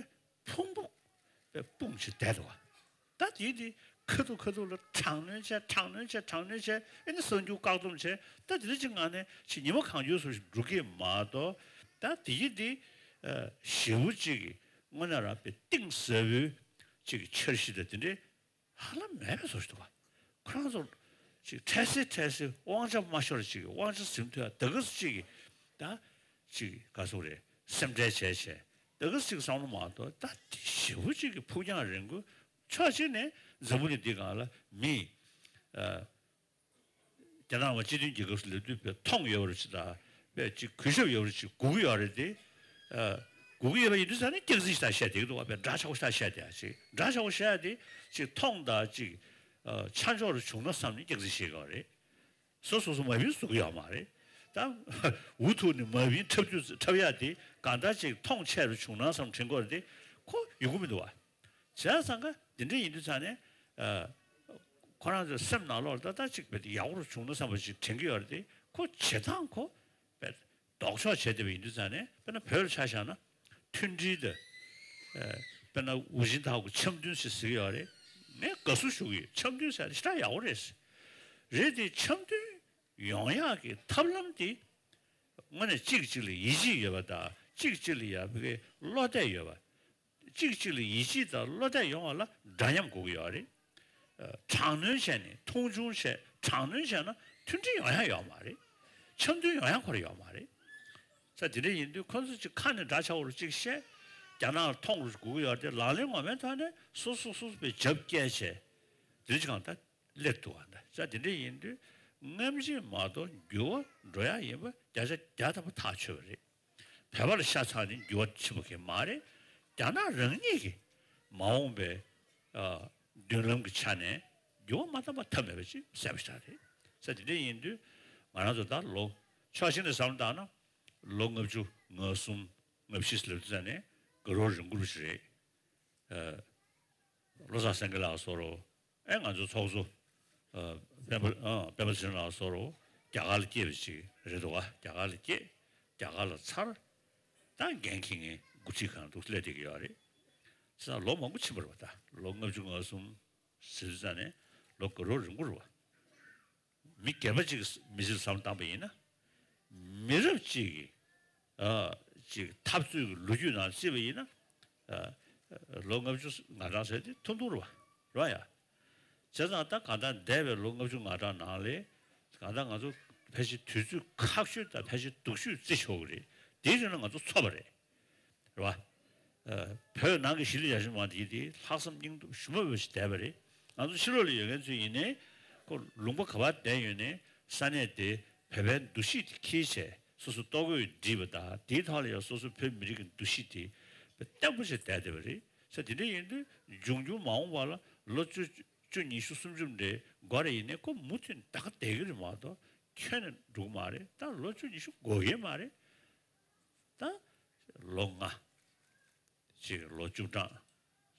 ཕུང་པོ་དཔེ་སྤུངས་བྱས་བསྡད་འདུག་ག་ད་དེ་དེ་ཁ་ཐུག་ཁ་ཐུག་ལ་དྲག་གནོན་བྱས། དྲག་གནོན་བྱས། དྲག་གནོན་བྱས། ཨེ་ནི་གསར་འགྱུར་བཀག་སྡོམ་བྱས། ད་དེ་འདྲ་ཅིག་ངང་ནས་ཅིག་ཉི་མ་གང་འགྱུར་བཟོ་ཞིག་འགྲོ་གི་མ་གཏོགས། ད་དེ་དེ་ཨ་ཞེ་པོ་ཅིག་གི་དངོས་གནས་རང་དཔེ་གཏིང་ཟབ་པོའི་ཅིག་འཆར་གཞི་དང་དེ་འདྲའི་ཧ་ལམ་མེད་པའི་བཟོ་ཞིག་འདུག་ག་ཁོ་རང་ཚོ་ཅིག་འཕྲལ་སེལ་འཕྲལ་སེལ་དབང་ཆ་མ་ཤོར་ཅིག་དབང་ཆ་ཟིན་ཐུབ་ཡ་ད་ག་ཟེ་ཅིག་གི་ད་ཅིག་ག་ཟེར་དགོས་རེད། སེམས་ཁྲལ་བྱས་བྱས་ད་ག་ཟེ་ཅིག་བསམ་བློ་མ་གཏོགས། ད་དེ་ཞེ་པོ་ཅིག་གི་ཕུགས་རྒྱང་རིང་པོ། ཕྱོགས་གཅིག་ནས་འཛམ་བུ་གླིང་འདི་སྒང་ལ་མི་ཨ། རྒྱ་ནག་པ་སྤྱི་མཐུན་རྒྱལ་ཁབ་སུ་ལབ་དུས་དཔེ་མཐོང་ཡོད་པ་རེད་ཅིག་དང་། དཔེ་ཅིག་གུས་ཞབས་ཡོད་པ་རེད་ཅིག་དགོས་ཀྱི་ཡོད་རེད་དེ། ཨ། དགོས་ཀྱི་ཡོད་པ་ཡིན་དུས་ཙང་ནས་སྐྱག་རྫུན་ཞིག་ད་བཤད་བསྡད་ཀྱི་འདུག་བ། དཔེ་འདྲ་ཆགས་པོ་ཞིག་ད་བཤད་བསྡད་ཡ་ཅིག་འདྲ་ཆགས་པོ་བཤད་ཡ་དེ་ཅིག་མཐོང་དང་ཅིག་ཨ། ཆ་འཇོག་རུ་བྱུང་ན་བསམ་ནས་སྐྱག་རྫུན་བཤད་ཀྱི་ཡོད་རེད། སོ་སོ་སོ་མ་བིན་བཟོ་གི་ཡོད་མ་རེད། ད་འུ་ཐུག་ནས་མ་བིན་འཁྲབ་རྒྱུ་འཁྲབ་ཡ་དེ་གང་ལྟར་ཅིག་མཐོང་ཆེ་རུ་བྱུང་ན་བསམ་དྲན་གྱི་ཡོད་རེད་དེ། ཁོ་ཡོང་གི་མི་འདུག་བ། བྱས་ཙང་ཀ་འདི་འདྲ་ཡིན་དུས་ཙང་ནས་ཨ། ཁོ་རང་ཚོའི་སེམས་ནང་ལོགས་ལ་ད་ལྟ་ཅིག་དཔེ་ཡག་པོ་རུ་བྱུང་ན་བསམ་པ་ཞིག་དྲན་གྱི་ཡོད་རེད་དེ། ཁོ་བྱེད་སྟངས་ཁོ་དཔེ་ལྡོག་ཕྱོགས་བྱས་བསྡད་པ་ཡིན་དུས་ཙང་ནས། དཔེར་ན་བོད་ལ་ཆ་བཞག་ན་མཐུན་སྒྲིལ་དང་། ཨ། དཔེར་ན་ཝུ་ཅིན་ཐའོ་གི་འཆམ་མཐུན་ཞེས་ཟེར་གྱི་ཡོད་རེད། ངས་དགའ་བསུ་ཞུ་གི་ཡོད། འཆམ་མཐུན་ཟེར་ཡ་དེ་ཞེ་དྲག་ཡག་པོ་རེད། རེད་དེ་འཆམ་མཐུན་ཡོང་ཡག་གི་ཐབས་ལམ་དེ་དངོས་གནས་གཅིག་གཅིག་ལ་ཡིད་ཆེས་ཡོད་པ་དང་། གཅིག་གཅིག་ལ་ཡ་བློ་གཏད་ཡོད་པ། གཅིག་གཅིག་ལ་ཡིད་ཆེས་དང་བློ་གཏད་ཡོང་བ་ལ་འདྲ་མཉམ་དགོས་ཀྱི་ཡོད་རེད། ཨ། དྲག་གནོན་བྱས་ནས། མཐོང་ཆུང་བྱས། དྲག་གནོན་བྱས་ན་མཐུན་སྒྲིལ་ཡོང་ཡ་ཡོད་མ་རེད། འཆམ་མཐུན་ཡོང་ཡ་ཁོ་རང་ཡོད་མ་རེད། ས་དེ་འདྲ་ཡིན་དུས་ཁོ་ཚོ་ཅིག་ཁ་ནས་འདྲ་ཆགས་པོ་རུ་ཅིག་བཤད། རྒྱ་ནག་ལ་མཐོང་རུ་དགོས་ཀྱི་ཡོད་རེད་དེ། ལག་ལེན་ངོ་མའི་ཐོག་ནས་སོ་སོ་སོ་སོ་པའི་རྒྱབ་བཀྱེད་བྱས། དེ་འདྲ་ཅིག་གང་ལྟར་སླེབས་འདུག་བ། ད་ས་དེ་འདྲ་ཡིན་དུས་སྔ་ཕྱི་མ་གཏོགས་འགྱུར་བ་འགྲོ་ཡ་ཡིན་པ་བརྒྱ་ཆ་བརྒྱ་ཐམ་པ་ཐག་ཆོད་པ་རེད། བོད་པ་ལ་ཤ་ཚ་ནས་འགྱུར་བ་ཕྱིན་པ་གང་ཡང་མ་རེད། རྒྱ་ནག་རང་ཉིད་ཀྱི་མ་འོངས་པའི་ཨ་མདུན་ལམ་གྱི་ཆ་ནས་འགྱུར་བ་མ་བཏང་པ་ཐབས་མེད་པ་ཅིག་གསལ་པོ་ཞིག་རེད། ས་དེ་འདྲ་ཡིན་དུས་ང་རང་ཚོ་ད་ལོ་ཕྱོགས་གཅིག་ནས་བསམ་བློ་བཏང་ན་ལོ་ལྔ་བཅུ་ང་གསུམ་ང་བཞི་ལབ་དུས་ཙང་ནས་དགའ་རབ་རིང་པོ་ཞིག་རེད། ཨ། བློ་བཟང་སེང་གེ་ལགས་སོགས་རུ། ཨེ། ང་ཚོ་ཚོགས་གཙོ་ཨ་སྤེན་པ་ཨ་སྤེན་པ་ཚེ་རིང་ལགས་སོགས་རུ་རྒྱ་གར་ལ་སྐྱེས་པ་ཅིག་རེད་འདུག་ག་རྒྱ་གར་ལ་སྐྱེས། རྒྱ་གར་ལ་འཚར། ད་འགན་འཁྱེར་མཁན་འགོ་ཁྲིད་ཁང་དུ་སླེབས་བསྡད་ཀྱི་ཡོད་རེད། ས་ལོ་མང་པོ་ཕྱིན་པ་རེད་པ། ད་ལོ་ལྔ་བཅུ་ང་གསུམ་ཟེར་དུས་ཙང་ནས་ལོ་དགའ་རབ་རིང་པོ་རེད་པ། མི་སྒེར་པ་གཅིག་གི་མི་ཚེར་བསམ་བློ་བཏང་པ་ཡིན་ན། མི་རབས་གཅིག་གི་ཨ་ཅིག་འཐབ་རྩོད་ཀྱི་ལོ་རྒྱུས་ནང་བརྩིས་པ་ཡིན་ན། ཨ། ལོ་ལྔ་བཅུ་ང་གྲངས་ཟེར་དེ་ཐུང་ཐུང་རེད་པ། རེད་པ་ཡ། བྱས་ཙང་ད་གང་ལྟར་འདས་པའི་ལོ་ལྔ་བཅུ་ང་གྲངས་ནང་ལ་གང་ལྟར་ང་ཚོ་ཕལ་ཆེར་དུས་ཚོད་ཁག་ཤོས་དང་ཕལ་ཆེར་སྡུག་ཤོས་བརྩི་ཆོག་གི་རེད། དེའི་རིང་ལ་ང་ཚོ་འཚོ་བ་རེད། རེད་པ། ཨ། བོད་ནང་གི་གཞིས་ལུས་ཡར་ཞུ་མང་དེ་དེ་ལྷག་བསམ་སྙིང་སྟོབས་ཞུམ་མེད་པ་ཞིག་བསྡད་པ་རེད། ང་ཚོ་ཕྱི་ལོགས་ལ་ཡོད་མཁན་ཚོ་ཡིན་ནའི་ཁོ་ལུང་པ་ག་པར་བསྡད་ཡོད་ནའི་ས་གནས་དེ་བོད་པའི་འདུ་ཤེས་དེ་འཁྱེར་བྱས། སོ་སོ་ལྟོ་གོས་བསྒྲིགས་པ་དང་། དེའི་ཐོག་ལ་ཡང་སོ་སོ་བོད་མི་རིགས་ཀྱི་འདུ་ཤེས་དེ་བརྟན་པོ་ཞིག་བསྡད་བསྡད་པ་རེད། ས་དེ་འདྲ་ཡིན་དུས་འབྱུང་འགྱུར་མ་འོངས་པ་ལ་ལོ་བཅུ་བཅུ་ཉི་ཤུ་སུམ་ཅུ་འདྲ་འགོར་རེ་ཡིན་ནའི་ཁོ་མུ་མཐུད་ད་ག་བསྡད་ཀྱི་རེད་མ་གཏོགས་ཁྱོན་ནས་འགྲོ་གི་མ་རེད། ད་ལོ་བཅུ་ཉི་ཤུ་འགོར་གྱི་མ་རེད། ད་ལོ་ལྔ། ཅིག་ལོ་བཅུ་གྲངས།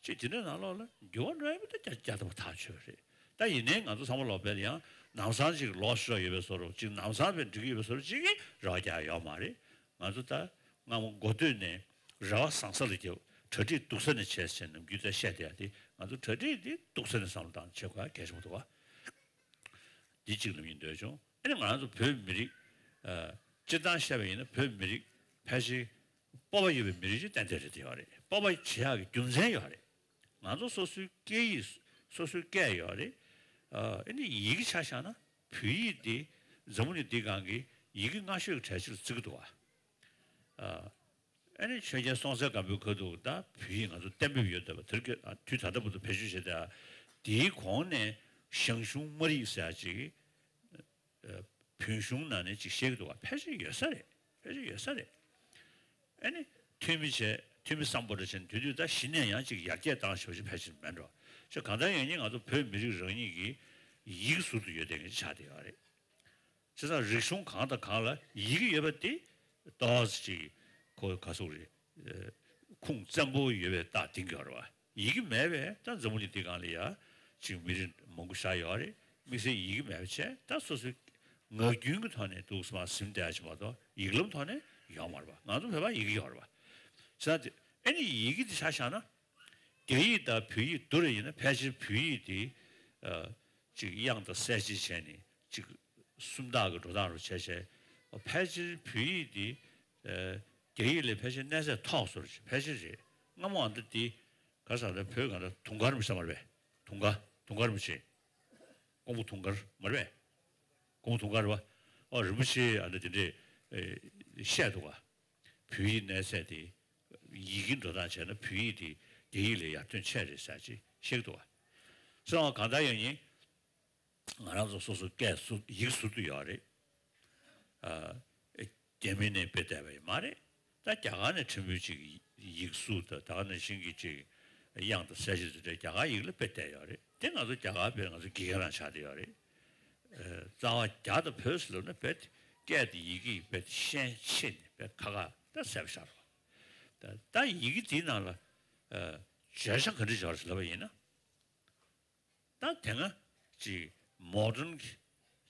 ཅིག་དེ་འདྲའི་ནང་ལོགས་ལ་འགྱུར་བ་འགྲོ་ཡ་མི་འདུག་རྒྱ་རྒྱ་ཐམ་པ་ཐག་ཆོད་རེད། ད་ཡིན་ནའི་ང་ཚོ་ཚང་མ་ལོག་པའི་ཡང་ལམ་སང་ཅིག་ལོག་ཤོར་ཡོད་པའི་བཟོ་འདྲ་ཅིག་ལམ་སང་བས་འགྲིག་གི་ཡོད་པའི་བཟོ་འདྲ་ཅིག་གིས་རོགས་རྒྱག་ཡོད་མ་རེད། ང་ཚོ་ད་སྔ་མོ་འགོ་སྟོད་ནས་རེ་བ་བཟང་ས་ལ་རྒྱབ། གྲ་སྒྲིག་སྡུག་ས་ནས་བྱས་ཟེར་ནམ་རྒྱུན་ད་བཤད་བསྡད་ཡ་དེ། ང་ཚོ་གྲ་སྒྲིག་དེ་སྡུག་ས་ནས་བསམ་བློ་བཏང་བྱེད་དགོས་ཡ་གལ་ཆེན་པོ་འདུག་བ། འདི་གཅིག་ལབ་ཡིན་འདོད་བྱུང་། ཨ་ནི་ང་རང་ཚོ་བོད་མི་རིགས། ཨ། སྤྱིར་བཏང་བཤད་པ་ཡིན་ན་བོད་མི་རིགས་ཕལ་ཆེར་སྤོབས་པ་ཡོད་པའི་མི་རིགས་ཅིག་ཏན་ཏན་རེད། དེ་ཡོད་རེད། སྤོབས་པ་བྱེད་ཡག་གི་རྒྱུ་མཚན་ཡོད་རེད། ང་ཚོ་སོ་སོའི་སྐད་ཡིག་སོ་སོའི་སྐད་ཡོད་རེད། ཨ། ཨ་ནི་ཡི་གེ་ཆ་བཞག་ན་བོད་ཡིག་འདི་འཛམ་བུ་གླིང་འདིའི་སྒང་གི་ཡི་གེ་སྔ་ཤོས་ཀྱི་གྲས་ཅིག་ལ་བརྩི་གི་འདུག་བ། ཨ། ཨ་ནི་ཆོས་རྒྱལ་སྲོང་བཙན་སྒམ་པོའི་ཁ་ཐུག་ད་བོད་ཡིག་ང་ཚོ་གཏན་འབེབས་ཡོད་བསྡད་པ་དེར་གྱི། ཨ། དུས་ད་ལྟ་བར་དུ་བེད་སྤྱོད་བྱེད་བསྡད་པ་དེའི་གོང་ནས་ཞང་ཞུང་སྨར་ཡིག་ཟེར་ཡག་ཅིག། ཨ། བོན་གཞུང་ནང་ནས་ཅིག་བཤད་ཀྱི་འདུག་བ། ཕལ་ཆེར་ཡོད་ས་རེད། ཕལ་ཆེར་ཡོད་ས་རེད། ཨ་ནི་ཐོན་མི་བྱས། ཐོན་མི་སམ་བྷོ་ཊ་བྱས་ནས་དེ་དུས་ད་གཞི་ནས་ཡང་ཅིག་ཡར་རྒྱས་བཏང་ཞེས་པ་ཅིག་ཕལ་ཆེར་མེད་འགྲོ། ཅིག་གང་ལྟར་ཡང་ནི་ང་ཚོ་བོད་མི་རིགས་རང་ཉིད་ཀྱི་ཡིག་ཟུར་དུ་ཡོད་བསྡད་མཁན་ཅིག་ཆགས་བསྡད་ཡོད་རེད། བྱས་ཙང་རིག་གཞུང་གང་དང་གང་ལ་ཡི་གེ་ཡོད་པ་དེ་ཏོག་ཙམ་ཅིག་ཁོ་ག་ཟེར་དགོས་རེད། ཨ། ཁུངས་བཙན་པོ་ཡོད་པའི་རྟགས་འདིང་གི་ཡོད་རེད་བ། ཡི་གེ་མེད་པས་ད་འཛམ་བུ་གླིང་འདི་སྒང་ལ་ཡ་ཅིག་མི་རིགས་མང་པོ་ཤར་ཡོད་རེད། དམིགས་བསལ་ཡི་གེ་མེད་པ་བྱས་ད་སོ་སོའི་ངག་རྒྱུན་གྱི་ཐོག་ནས་འདུག་སེ་མར་ཟིན་བསྡད་ཡ་ཅིག་མ་གཏོགས་ཡིག་ལམ་ཐོག་ནས་ཡོད་མ་རེད་བ། ང་ཚོ་བོད་པ་ཡི་གེ་ཡོད་རེད་བ། བྱས་ཙང་དེ་ཨ་ནི་ཡི་གེ་འདི་ཆ་བཞག་ན། རྒྱ་ཡིག་དང་བོད་ཡིག་བསྡུར་བ་ཡིན་ན་ཕལ་ཆེར་བོད་ཡིག་འདི། ཨ། ཅིག་དབྱངས་དང་གསལ་བྱེད་བྱས་ནས་ཅིག་སུམ་རྟགས་ཀྱི་འགྲོ་སྟངས་རུ་བྱས་བྱས། ཕལ་ཆེར་བོད་ཡིག་འདི། ཨ། རྒྱ་ཡིག་ལས་ཕལ་ཆེར་གནས་ཚད་མཐོ་བཟོ་འདྲ་ཅིག་ཕལ་ཆེར་རེད། སྔ་མོ་ཨ་མདོ་འདི་ག་ས་ལ་བོད་ག་ད་དུང་དཀར་མི་ས་མར་བས། དུང་དཀར་དུང་དཀར་མི་བྱེད། ཀོང་པོ་དུང་དཀར་མ་རེད་པས། ཀོང་པོ་དུང་དཀར་རེད་པ། ཨོ་རིན་པོ་ཆེ་ཨ་འདྲ་དེ་འདྲས་བཤད་འདུག་ག་བོད་ཡིག་གནས་ཚད་དེ་ཡི་གེ་འགྲོ་སྟངས་བྱས་ན་བོད་ཡིག་དེ་རྒྱ་ཡིག་ལས་ཡར་ཐོན་ཆེ་རེད་ཟེར་ཅིག་བཤད་འདུག་ག་སོང་བ་གང་ལྟར་ཡང་ཡིན། ང་རང་ཚོ་སོ་སོ་སྐད་ཟུར་ཡིག་ཟུར་དུ་ཡོད་རེད། ཨ། རྒྱ་མི་ནས་དཔེ་བལྟས་པ་ཡིན་མ་རེད། ད་རྒྱ་གར་ནས་ཕྲན་བུ་ཅིག་ཡིག་གཟུགས་དང་ད་ག་ནང་བཞིན་གྱི་ཅིག་དབྱངས་དང་གསལ་བྱེད་དེ་འདྲ་རྒྱ་གར་ཡིག་ལ་དཔེ་བལྟས་ཡོད་རེད། དེ་ང་ཚོ་རྒྱ་གར་དཔེ་ང་ཚོ་དགེ་རྒན་རང་ཆགས་བསྡད་ཡོད་རེད། ཨ། རྩ་བ་རྒྱ་དང་བོད་ཟེར་ལབ་ན་དཔེ་སྐད་དེ་ཡི་གེ་དཔེ་ཤན་ཕྱེ་ནས་དཔེ་ཁ་ཁ་ད་གསལ་པོ་ཤར་བ། ད་ད་ཡི་གེ་དེའི་ནང་ལ། ཨ། བརྗོད་བྱ་ག་འདྲ་ཅིག་ཡོད་རེད་ལབ་པ་ཡིན་ན། ད་དེ་སྔ་ཅིག་མོ་ཌན་གྱི་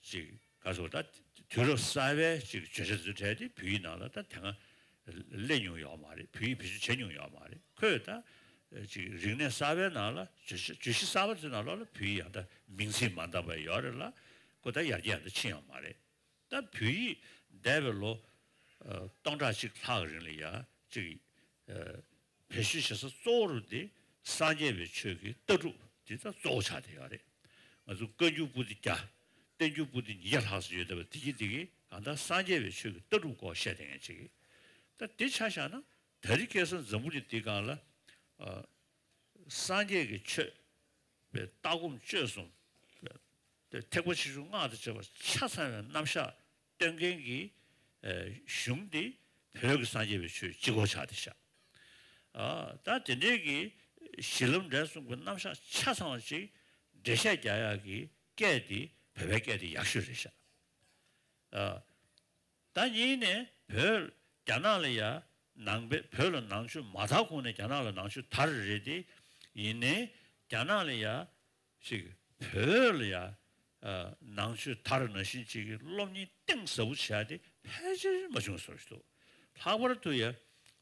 ཅིག་ག་ཟེར་ད་དུས་རབས་གསར་པའི་ཅིག་བརྗོད་བྱ་དེ་ཚོའི་གྲས་དེ་བོད་ཡིག་ནང་ལ་ད་དེ་སྔ་སླེབས་མྱོང་ཡོད་མ་རེད། བོད་ཡིག་བེད་སྤྱོད་བྱས་མྱོང་ཡོད་མ་རེད། ཁོས་ད་ཅིག་རིག་གནས་གསར་པའི་ནང་ལ་བརྗོད་བྱ་བརྗོད་གཞི་གསར་པ་དེ་ནང་ལོགས་ལ་བོད་ཡིག་ཡང་ད་མིང་ཚིག་མ་འདང་པ་ཡོད་རེད་ལ། ཁོ་ད་ཡར་རྒྱས་ཡང་ད་ཕྱིན་ཡོད་མ་རེད། ད་བོད་ཡིག་འདས་པའི་ལོ། ཨ། སྟོང་ཕྲག་གཅིག་ལྷག་གི་རིང་ལ་ཡ་ཅིག་ཨ། བེད་སྤྱོད་བྱེད་ས་གཙོ་བོ་རུ་དེ་སངས་རྒྱས་པའི་ཆོས་ཀྱི་ལྟ་གྲུབ་དེ་ད་གཙོ་བོ་ཆགས་བསྡད་ཡོད་རེད། ང་ཚོ་བཀའ་འགྱུར་པོ་ཏི་བརྒྱ། བསྟན་འགྱུར་པོ་ཏི་ཉིས་བརྒྱ་ལྷག་ཙམ་ཡོད་བསྡད་པ་དེ་གི་དེ་གི་གང་ལྟར་སངས་རྒྱས་པའི་ཆོས་ཀྱི་ལྟ་གྲུབ་སྐོར་བཤད་བསྡད་མཁན་ཅིག་གིས། ད་དེ་ཆ་བཞག་ན་ད་རེས་ཁ་སང་འཛམ་བུ་གླིང་འདིའི་སྒང་ལ། ཨ། སངས་རྒྱས་ཀྱི་ཆོས་པའི་ལྟ་སྒོམ་སྤྱོད་གསུམ་པའི་ཐེག་པ་ཆེ་ཆུང་སྔགས་དང་བཅས་པ་ཆ་ཚང་བའི་རྣམ་གཞག་སྟོན་མཁན་གྱི། ཨ། གཞུང་འདི་བོད་ཀྱི་སངས་རྒྱས་པའི་ཆོས་གཅིག་པོ་ཆགས་བསྡད་ཤག་ཨ། ད་དེ་འདྲའི་གི་གཞི་ལམ་འབྲས་གསུམ་གྱི་རྣམ་གཞག་ཆ་ཚང་བ་ཅིག་འགྲེལ་བཤད་རྒྱག་ཡག་གི་སྐད་འདི་བོད་པའི་སྐད་འདི་ཡག་ཤོས་རེད་ཤག་ཨ། ད་གཉིས་ནས་བོད་རྒྱ་ནག་ལ་ཡ་ནང་པའི་བོད་ལ་ནང་ཆོས་མ་དར་གོང་ནས་རྒྱ་ནག་ལ་ནང་ཆོས་དར་རེད་དེ། ཡིན་ནའི་རྒྱ་ནག་ལ་ཡ་ཞིག་བོད་ལ་ཡ། ཨ། ནང་ཆོས་དར་ནང་བཞིན་ཅིག་གི་སློབ་གཉེར་གཏིང་ཟབ་པོ་བྱས་ཏེ་ཕལ་ཆེར་མ་བྱུང་བཟོ་ཞིག་འདུག་ལྷག་པར་དུ་ཡ་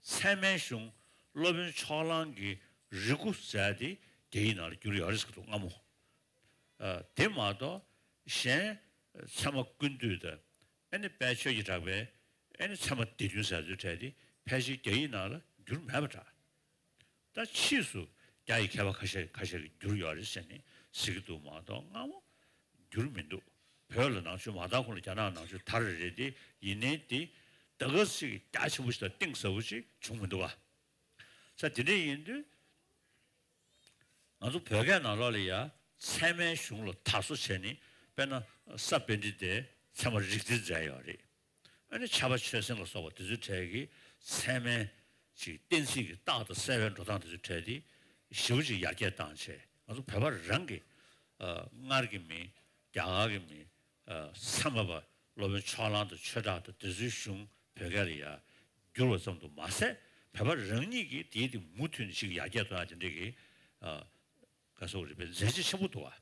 ཚད་མའི་གཞུང་སློབ་དཔོན་ཕྱོགས་གླང་གི་རེ་སྒུག་མཛད་དེ་རྒྱ་ཡིག་ནང་ལ་བསྒྱུར་ཡོད་རེད་ཟེར་གི་འདུག་སྔ་མོ། ཨ། དེ་མ་གཏོགས་གཞན་ཚད་མ་ཀུན་བཏུས་དང་། ཨ་ནི་དཔལ་ཆོས་ཀྱི་གྲགས་པའི་ཨ་ནི་ཚད་མ་སྡེ་བདུན་ཟེར་ཚོའི་གྲས་དེ་ཕལ་ཆེར་རྒྱ་ཡིག་ནང་ལ་བསྒྱུར་མེད་པ་འདྲ། ད་ཕྱིས་སུ་རྒྱ་ཡི་མཁས་པ་ཁ་ཤས་ཁ་ཤས་ཀྱིས་བསྒྱུར་ཡོད་རེད་ཟེར་ནས་ཟེར་གྱི་འདུག་མ་གཏོགས་སྔ་མོ་བསྒྱུར་མི་འདུག་བོད་ལ་ནང་ཆོས་མ་དར་གོང་ལ་རྒྱ་ནག་ནང་ཆོས་དར་རེད་དེ། ཡིན་ནའི་དེ་ད་ག་ཟེ་གི་རྒྱ་ཆེན་པོ་ཞིག་དང་གཏིང་ཟབ་པོ་ཞིག་བྱུང་མི་འདུག་ག་ས་དེ་འདྲ་ཡིན་དུས། ང་ཚོ་བོད་སྐད་ནང་ལོགས་ལ་ཡ་ཚད་མའི་གཞུང་ལ་དར་སྲོལ་བྱས་ནས། དཔེར་ན་ས་པཎྜི་ཏས་ཚད་མ་རིགས་གཏེར་མཛད་ཡོད་རེད། ཨ་ནི་ཕྱྭ་པ་ཆོས་སེང་ལ་སོགས་པ་དེ་ཚོའི་གྲས་ཀྱི་ཚད་མའི་ཅིག་གཏན་ཚིགས་ཀྱི་རྟགས་དང་གསལ་བའི་འགྲོ་སྟངས་དེ་ཚོའི་གྲས་དེ་ཞེ་པོ་ཅིག་ཡར་རྒྱས་བཏང་བྱས། ང་ཚོ་བོད་པ་རང་གི། ཨ། སྔར་གྱི་མི། རྒྱ་གར་གྱི་མི། ཨ། ཚད་མ་པ་སློབ་དཔོན་ཕྱོགས་གླང་དང་ཆོས་གྲགས་དང་དེ་ཚོའི་གཞུང་བོད་སྐད་ལ་ཡ་བསྒྱུར་བ་ཙམ་དུ་མ་ཟད། བོད་པ་རང་ཉིད་ཀྱིས་དེའི་སྟེང་མུ་མཐུད་ནས་ཅིག་ཡར་རྒྱས་གཏོང་ཡ་དེ་འདྲའི་གི་ ཨ་ག་སོགས་རིག་པའི་མཛད་རྗེས་ཆེན་པོ་འདུག་བ།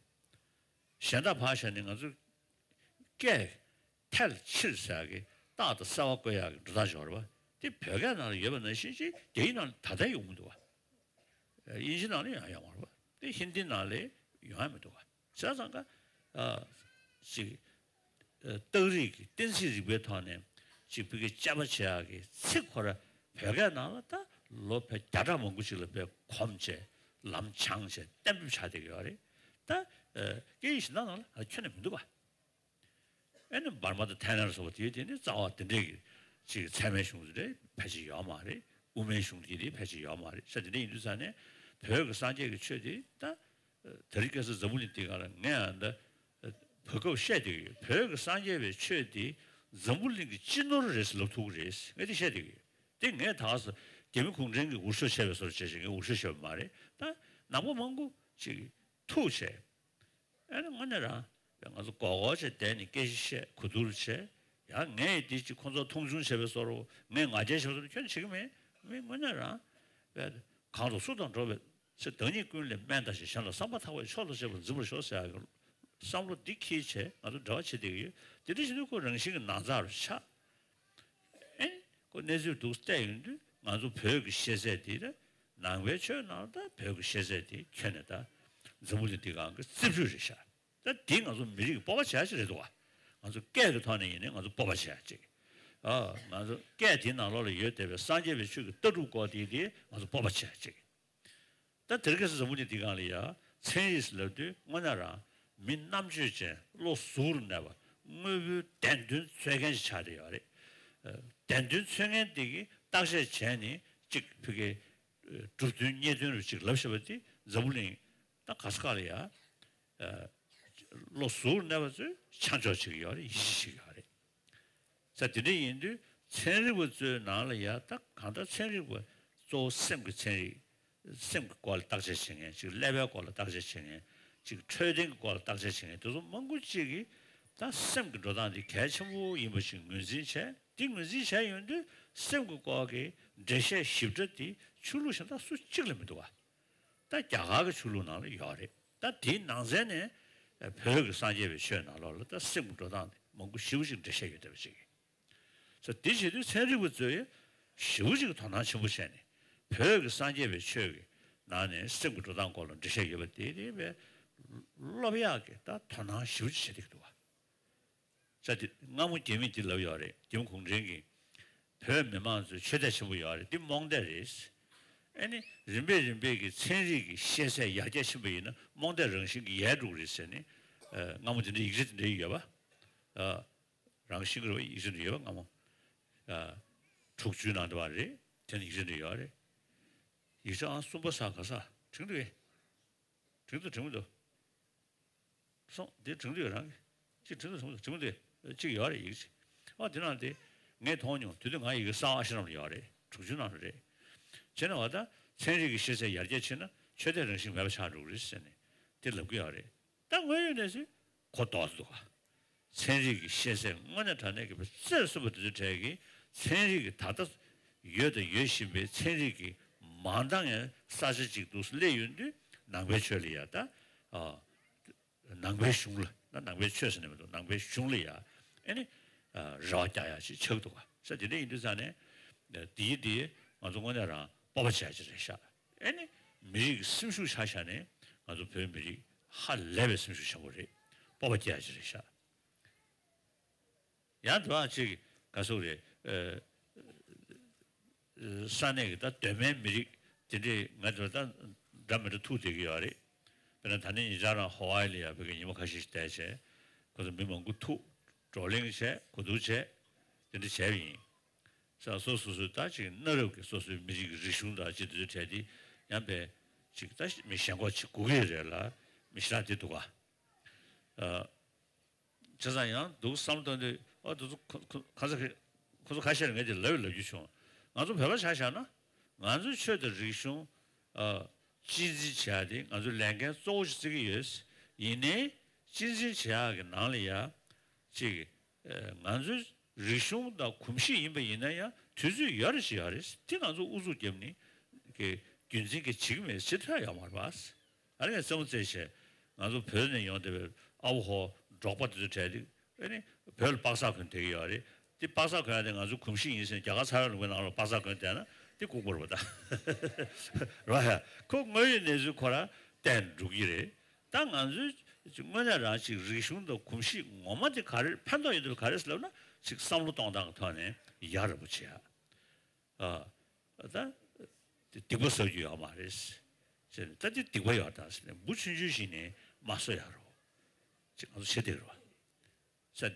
གཞན་དག་ཕར་བཞག་ནས་ང་ཚོ་སྐད་ཐལ་ཕྱིར་ཟེར་ཡག་གི་རྟགས་དང་གསལ་བ་བཀོད་ཡག་གི་འགྲོ་སྟངས་ཤིག་ཡོད་རེད་བ། དེ་བོད་སྐད་ནང་ལ་ཡོད་པ་ནང་བཞིན་ཅིག་རྒྱ་ཡིག་ནང་ལ་ད་ལྟ་ཡོང་མི་འདུག་བ། དབྱིན་ཇི་ནང་ལ་ཡང་ཡོང་བ་རེད་བ། དེ་ཧིན་དི་ནང་ལ་ཡོང་ཡ་མི་འདུག་བ། བྱས་ཙང་ཀ་ཨ་ཅིག་རྟགས་རིགས་ཀྱི་གཏན་ཚིགས་རིག་པའི་ཐོག་ནས་ཅིག་ཕ་གི་དཔྱད་པ་བྱེད་ཡག་གི་ཚིག་ཁོ་ར་བོད་སྐད་ནང་ལ་ད་ལོ་བརྒྱ་ཕྲག་མང་པོ་ཅིག་ལ་དཔེ་གོམས་བྱས་ལམ་སྦྱངས་བྱས་གཏན་འབེབས་བྱ་བསྡད་ཀྱི་ཡོད་རེད། ད་སྐད་ཡིག་གཞན་དག་ནང་ལ་ཁྱོན་ནས་མི་འདུག་ག། ཨེ་ནི་འབར་མ་དང་ཐའི་ལན་སོགས་པ་དེའི་དེ་ནི་རྩ་བ་དེ་འདྲས་ཀྱི་ཅིག་ཚད་མའི་གཞུང་དེ་འདྲས་ཕལ་ཆེར་ཡོད་མ་རེད། དབུ་མའི་གཞུང་དེ་འདྲས་ཕལ་ཆེར་ཡོད་མ་རེད། ས་དེ་འདྲས་ཡིན་དུས་ཙང་ནས་བོད་ཀྱི་སངས་རྒྱས་ཀྱི་ཆོས་དེ་ད་དེ་རིང་ཁ་སང་འཛམ་བུ་གླིང་འདི་སྒང་ལ་ངས་ཨ་ད་བོད་སྐབས་བཤད་བསྡད་ཡོད། བོད་ཀྱི་སངས་རྒྱས་པའི་ཆོས་དེ་འཛམ་བུ་གླིང་གི་སྤྱི་ནོར་རེད་ཟེར་ལབ་ཐུབ་ཀྱི་རེད། ངས་དེ་བཤད་བསྡད་ཡོད། དེ་ངས་ད་གཟོད་རྒྱ་མི་གུང་ཁྲན་གྱིས་འུར་ཤོབ་བྱས་པའི་བཟོ་འདྲ་བྱས་བྱས་ངས་འུར་ཤོབ་བྱས་པ་མ་རེད། ད་ནང་པ་མང་པོ་ཅིག་ཐུག་བྱས། ཨ་ནི་དངོས་གནས་རང་ང་ཚོ་མགོ་སྐོར་བྱས་བསྡད་ནས་སྐད་ཆ་བཤད་གོ་བསྡུར་བྱས། ཡང་ངས་འདི་ཅིག་ཁོང་ཚོ་མཐོང་ཆུང་བྱས་པའི་བཟོ་འདྲ། ངས་ང་རྒྱལ་བྱས་པའི་བཟོ་འདྲ་ཁྱོན་བྱེད་ཀྱི་མེད། མི་དངོས་གནས་རང་གང་དུ་སུ་དང་འགྲོགས་པའི་ཚེ། བདག་ཉིད་ཀུན་ལས་དམན་བལྟ་ཞིང་། གཞན་ལ་བསམ་པ་ཐག་པས་མཆོག་ཏུ་གཅེས་པར་འཛིན་པར་ཤོག་ཟེར་ཡག་གི་བསམ་བློ་འདི་འཁྱེར་བྱས་ང་ཚོ་འབྲེལ་བ་བྱེད་བསྡད་ཀྱི་ཡོད། དེ་འདྲ་བྱེད་དུས་ཁོ་རང་བཞིན་གྱི་ནང་ཚགས་རུ་ཆགས། ཨེ། ཁོ་གནས་ཚུལ་འདུག་བལྟས་ཡོང་དུས་ང་ཚོ་བོད་ཀྱི་ཤེས་ཚད་འདི་ལ་ནང་པའི་ཆོས་ནང་ད་བོད་ཀྱི་ཤེས་ཚད་འདི་ཁྱོན་ནས་ད་འཛམ་བུ་གླིང་འདི་སྒང་གི་རྩིབས་རུས་རེད་ཤག། ད་འདི་ང་ཚོ་མི་རིགས་ཀྱི་སྤོབས་པ་བྱེད་ཡག་ཅིག་རེད་འདུག་བ། ང་ཚོ་སྐད་ཀྱི་ཐོག་ནས་ཡིན་ནའི་ང་ཚོ་སྤོབས་པ་བྱེད་ཡག་ཅིག། ཨ། ང་ཚོ་སྐད་འདིའི་ནང་ལོགས་ལ་ཡོད་བསྡད་པའི་སངས་རྒྱས་པའི་ཆོས་ཀྱི་ལྟ་གྲུབ་སྐོར་འདི་འདི་ང་ཚོ་སྤོབས་པ་བྱེད་ཡག་ཅིག། ད་དེ་རིང་ཁ་སང་འཛམ་བུ་གླིང་འདི་སྒང་ལ་ཡ་ཚན་རིག་ཟེར་ལབ་དུས་དངོས་གནས་རང་མི་རྣམ་དཔྱོད་ཅན་བློ་གཟུ་བོར་གནས་པ། དངོས་པོའི་བདེན་དོན་འཚོལ་མཁན་ཞིག་ཆགས་བསྡད་ཡོད་རེད། ཨ། བདེན་དོན་འཚོལ་མཁན་དེ་གིས་བརྟག་དཔྱད་བྱས་ནས་གཅིག་ཕ་གི་གྲུབ་དོན་རྙེད་དོན་རུ་གཅིག་ལབ་བཞག་པ་དེ་འཛམ་བུ་གླིང་ད་ག་ས་ག་ལ་ཡ། ཨ། བློ་གཟུ་བོར་གནས་པ་ཚོས་ཆ་འཇོག་བྱེད་ཀྱི་ཡོད་རེད། ཡིད་ཆེས་བྱེད་ཀྱི་ཡོད་རེད། ས་དེ་འདྲ་ཡིན་དུས་ཚན་རིག་པ་ཚོའི་ནང་ལ་ཡ་ད་གང་ལྟར་ཚན་རིག་པ་གཙོ་བོ་སེམས་ཀྱི་ཚན་རིག། སེམས་ཀྱི་སྐོར་ལ་བརྟག་དཔྱད་བྱེད་མཁན་ཅིག། ཀླད་པའི་སྐོར་ལ་བརྟག་དཔྱད་བྱེད་མཁན་ཅིག། འཕྲོད་བསྟེན་གྱི་སྐོར་ལ་བརྟག་དཔྱད་བྱེད་མཁན་དེ་ཚོ་མང་པོ་ཅིག་གིས་ད་སེམས་ཀྱི་འགྲོ་སྟངས་འདི་གལ་ཆེན་པོ་ཡིན་པ་ཞིག་ངོས་འཛིན་བྱས། འདི་ངོས་འཛིན་བྱས་ཡོང་དུས་སེམས་ཀྱི་སྐོར་གྱི་འགྲེལ་བཤད་ཞིབ་ཕྲ་འདི་ཆོས་ལུགས་གཞན་དག་སུ་གཅིག་ལ་མི་འདུག་བ། ད་རྒྱ་གར་གྱི་ཆོས་ལུགས་ནང་ལ་ཡོད་རེད། ད་དེའི་ནང་ཚན་ནས་བོད་ཀྱི་སངས་རྒྱས་པའི་ཆོས་ནང་ལོགས་ལ་ད་སེམས་ཀྱི་འགྲོ་སྟངས་དེ་མང་པོ་ཞེ་པོ་ཅིག་འགྲེལ་བཤད་ཡོད་བསྡད་པ་ཅིག། ས་དེ་བྱེད་དུས་ཚན་རིག་པ་ཚོས་ཞེ་པོ་ཅིག་དོ་སྣང་ཆེན་པོ་བྱས་ནས་བོད་ཀྱི་སངས་རྒྱས་པའི་ཆོས་ཀྱི་ནང་ནས་སེམས་ཀྱི་འགྲོ་སྟངས་སྐོར་ལ་འགྲེལ་བཤད་ཡོད་པ་དེ་དེ་བས་སློབ་ཡག་གི་ད་དོ་སྣང་ཞེ་པོ་ཅིག་བྱེད་བསྡད་ཀྱི་འདུག་བ། ས་དེ་སྔ་མོ་རྒྱ་མིས་དེ་ལབ་ཡོད་རེད། རྒྱ་མི་གུང་ཁྲན་གྱིས་བོད་མི་མང་ཚོའི་ཆོས་དད་ཆེན་པོ་ཡོད་རེད། འདི་རྨོངས་དད་རེད། ཨ་ནི་རིམ་པས་རིམ་པས་ཀྱི་ཚན་རིག་གི་ཤེས་ཚད་ཡར་རྒྱས་ཕྱིན་པ་ཡིན་ན་རྨོངས་དད་རང་བཞིན་གྱིས་ཡལ་འགྲོ་གི་རེད་ཟེར་ནས། ཨ། སྔ་མོ་དེ་འདྲའི་ཡིག་ཆ་དེ་འདྲ་ཡོད་པ། ཨ། རང་ཤེས་ཀྱི་རེད་པ། ཡིག་ཆ་འདི་ཡོད་པ་སྔ་མོ། ཨ། དྲུག་ཅུའི་ནང་དུ་བ་རེད། དེ་ནི་ཡིག་ཆ་འདི་ཡོད་རེད། ཡིག་ཆ་ཨང་གསུམ་པ་ས་ག་ས་དྲན་འདུག་གས། དྲན་འདུག་དྲན་མི་འདུག་སོང་། འདི་དྲན་འདུག་རང་གི་ཅིག་དྲན་འདུག་དྲན་མི་འདུག་དྲན་མི་འདུག་ཅིག་ཡོད་རེད་ཡིག་ཅིག། ཨ། འདི་ནང་དེ་ངས་མཐོང་མྱོང་། དེ་དུས་ང་ཡི་གེ་གསང་བ་ཨ་ཤེ་རམ་ལ་ཡོད་རེད། དྲུག་ཅུའི་ནང་ལ་རེད། བྱས་ན་བ་ད་ཚན་རིག་གི་ཤེས་ཚད་ཡར་རྒྱས་ཕྱིན་ན་ཆོས་དད་རང་བཞིན་མེད་པ་ཆགས་འགྲོ་གི་རེད་ཟེར་ནས་དེ་ལབ་ཀྱི་ཡོད་རེད། ད་དངོས་ཡོད་གནས་ཚུལ་གོ་ལྡོག་འདུག་ག། ཚན་རིག་གི་ཤེས་ཚད་དངོས་གནས་དྲང་གནས་ཀྱི་བར་རྩེར་སོན་པ་དེ་ཚོའི་གྲས་ཀྱིས་ཚན་རིག་གི་ད་ལྟ་ཡོད་དང་ཡོད་བཞིན་པའི་ཚན་རིག་གི་མ་འདང་ཡང་ས་ཆ་གཅིག་ཏུ་སླེབས་ཡོང་དུས་ནང་པའི་ཆོས་ལ་ཡ་ད། ཨ། ནང་པའི་གཞུང་ལ་ན་ནང་པའི་ཆོས་ཟེར་ནས་མི་འདུག་ནང་པའི་གཞུང་ལ་ཡ་ཨེ་ནི་རེ་བ་རྒྱག་ཡ་ཅིག་ཆགས་འདུག་ག། ས་དེ་འདྲ་ཡིན་དུས་ཙང་ནས་འདིའི་འདི་ང་ཚོ་དངོས་གནས་རང་སྤོབས་པ་བྱ་ཡ་ཅིག་རེད་ཤག། ཨེ་ནི་མི་རིགས་ཀྱི་སེམས་ཤུགས་ཆ་བཞག་ནས་ང་ཚོ་བོད་མི་རིགས་ཧ་ལས་པའི་སེམས་ཤུགས་ཆེན་པོ་རེད། སྤོབས་པ་སྐྱེ་ཡ་ཅིག་རེད་ཤག། ཡང་དེ་བ་ཅིག་ག་སོགས་རེད། ཨ། ས་གནས་ཀྱི་ད་གདོད་མའི་མི་རིགས་དེ་འདྲས་ང་ཚོ་ད་འདྲ་མི་འདྲ་ཐུག་བསྡད་ཀྱི་ཡོད་རེད། དཔེར་ན་ད་ནི་ཉེ་ཆར་རང་ཧོ་ཝའི་ལ་ཡ་བོད་ཀྱི་ཉི་མ་ཁ་ཤས་ཤིག་བསྡད་བྱས་ཁོ་ཚོ་མི་མང་པོ་ཐུག་བགྲོ་གླེང་བྱས་གོ་བསྡུར་བྱས་དེ་འདྲ་བྱས་པ་ཡིན། ས་སོ་སོ་སོའི་ད་ཅིག་གནའ་རབས་ཀྱི་སོ་སོའི་མི་རིགས་ཀྱི་རིག་གཞུང་དང་ཅིག་དེ་ཚོ་བྲལ་ཏེ་ཡང་པའི་ཅིག་ད་མི་ཞེན་ཁོག་ཅིག་དགོས་ཀྱི་རེད་ལ་མི་ཞེ་དྲག་དེ་འདུག་ག། ཨ། བྱས་ཙང་ཡང་འདུག་བསམ་བཏང་དུས་ཨ་དེ་ཚོ་ཁོ་ཁོ་ཁ་ས་ཁེ་ཁོ་ཚོ་ཁ་ཤས་ངས་དེ་ལབ་ལབ་རྒྱུ་བྱུང་། ང་ཚོ་བོད་པ་ཆ་བཞག་ན་ང་ཚོའི་ཆོས་དང་རིག་གཞུང་ཨ་གཅེས་འཛིན་བྱེད་ཡག་དེ་ང་ཚོའི་ལས་འགན་གཙོ་བོ་ཞིག་བརྩི་གི་ཡོད། ཡིན་ནའི་གཅེས་འཛིན་བྱེད་ཡག་གི་ནང་ལ་ཡ་ཅིག་ཨ་ང་ཚོའི་རིག་གཞུང་དང་གོམས་གཤིས་ཡིན་པ་ཡིན་ན་ཡང་དུས་ཚོད་ཡོད་རེད་ཅིག་ཡོད་རེད། དེ་ང་ཚོ་ཨུ་ཚུགས་བརྒྱབ་ནས་གི་ རྒྱུན་འཛིན་གྱི་བྱེད་ཀྱི་མེད་ཅི་ཐོས་ཡོད་མ་རེད་པ། ཨ་ནི་ངས་རྩེད་མོ་རྩེད་བྱས་ང་ཚོ་བོད་ནས་ཡོང་བསྡད་པའི་ཨ་བོ་ཧོ་འབྲོག་པ་དེ་ཚོ་གྲས་དེ་ཨ་ནི་བོད་ལ་པགས་ཚག་གོན་བསྡད་ཀྱི་ཡོད་རེད། དེ་པགས་ཚག་གོན་ཡ་དེ་ང་ཚོ་གོམས་གཤིས་ཡིན་ཟེར་རྒྱ་གར་ཚ་བའི་ལུང་པའི་ནང་ལ་པགས་ཚག་གོན་བསྡད་ན་དེ་ལྐུགས་པ་རེད་པ་ད། རེད་པ། ཁོ་དངོས་ཡོད་གནས་ཚུལ་ཁོ་རང་བསྟན་འགྲོ་གི་རེད། ད་ང་ཚོའི་དངོས་གནས་རང་ཅིག་རིག་གཞུང་དང་གོམས་གཤིས་ངོ་མ་དེ་ག་རེ་ཕན་ཐོགས་ཡོད་འདུག་ག་རེ་ཟེར་ལབ་ན་ཅིག་བསམ་བློ་གཏོང་སྟངས་ཀྱི་ཐོག་ནས་ཡ་རབས་པོ་བྱེད་ཡ། ཨ། ད། སྡིག་པ་བཟོ་རྒྱུ་ཡོད་མ་རེད། ཟེར་ནས་ད་དེ་སྡིག་པ་ཡོད་ད་ཟེར་ནས་འབུ་ཆུང་ཆུང་ཞིག་ནས་མ་གསོ་ཡ་རོ། ཅིག་ང་ཚོ་བྱེད་བསྡད་རོ། ས་དེ།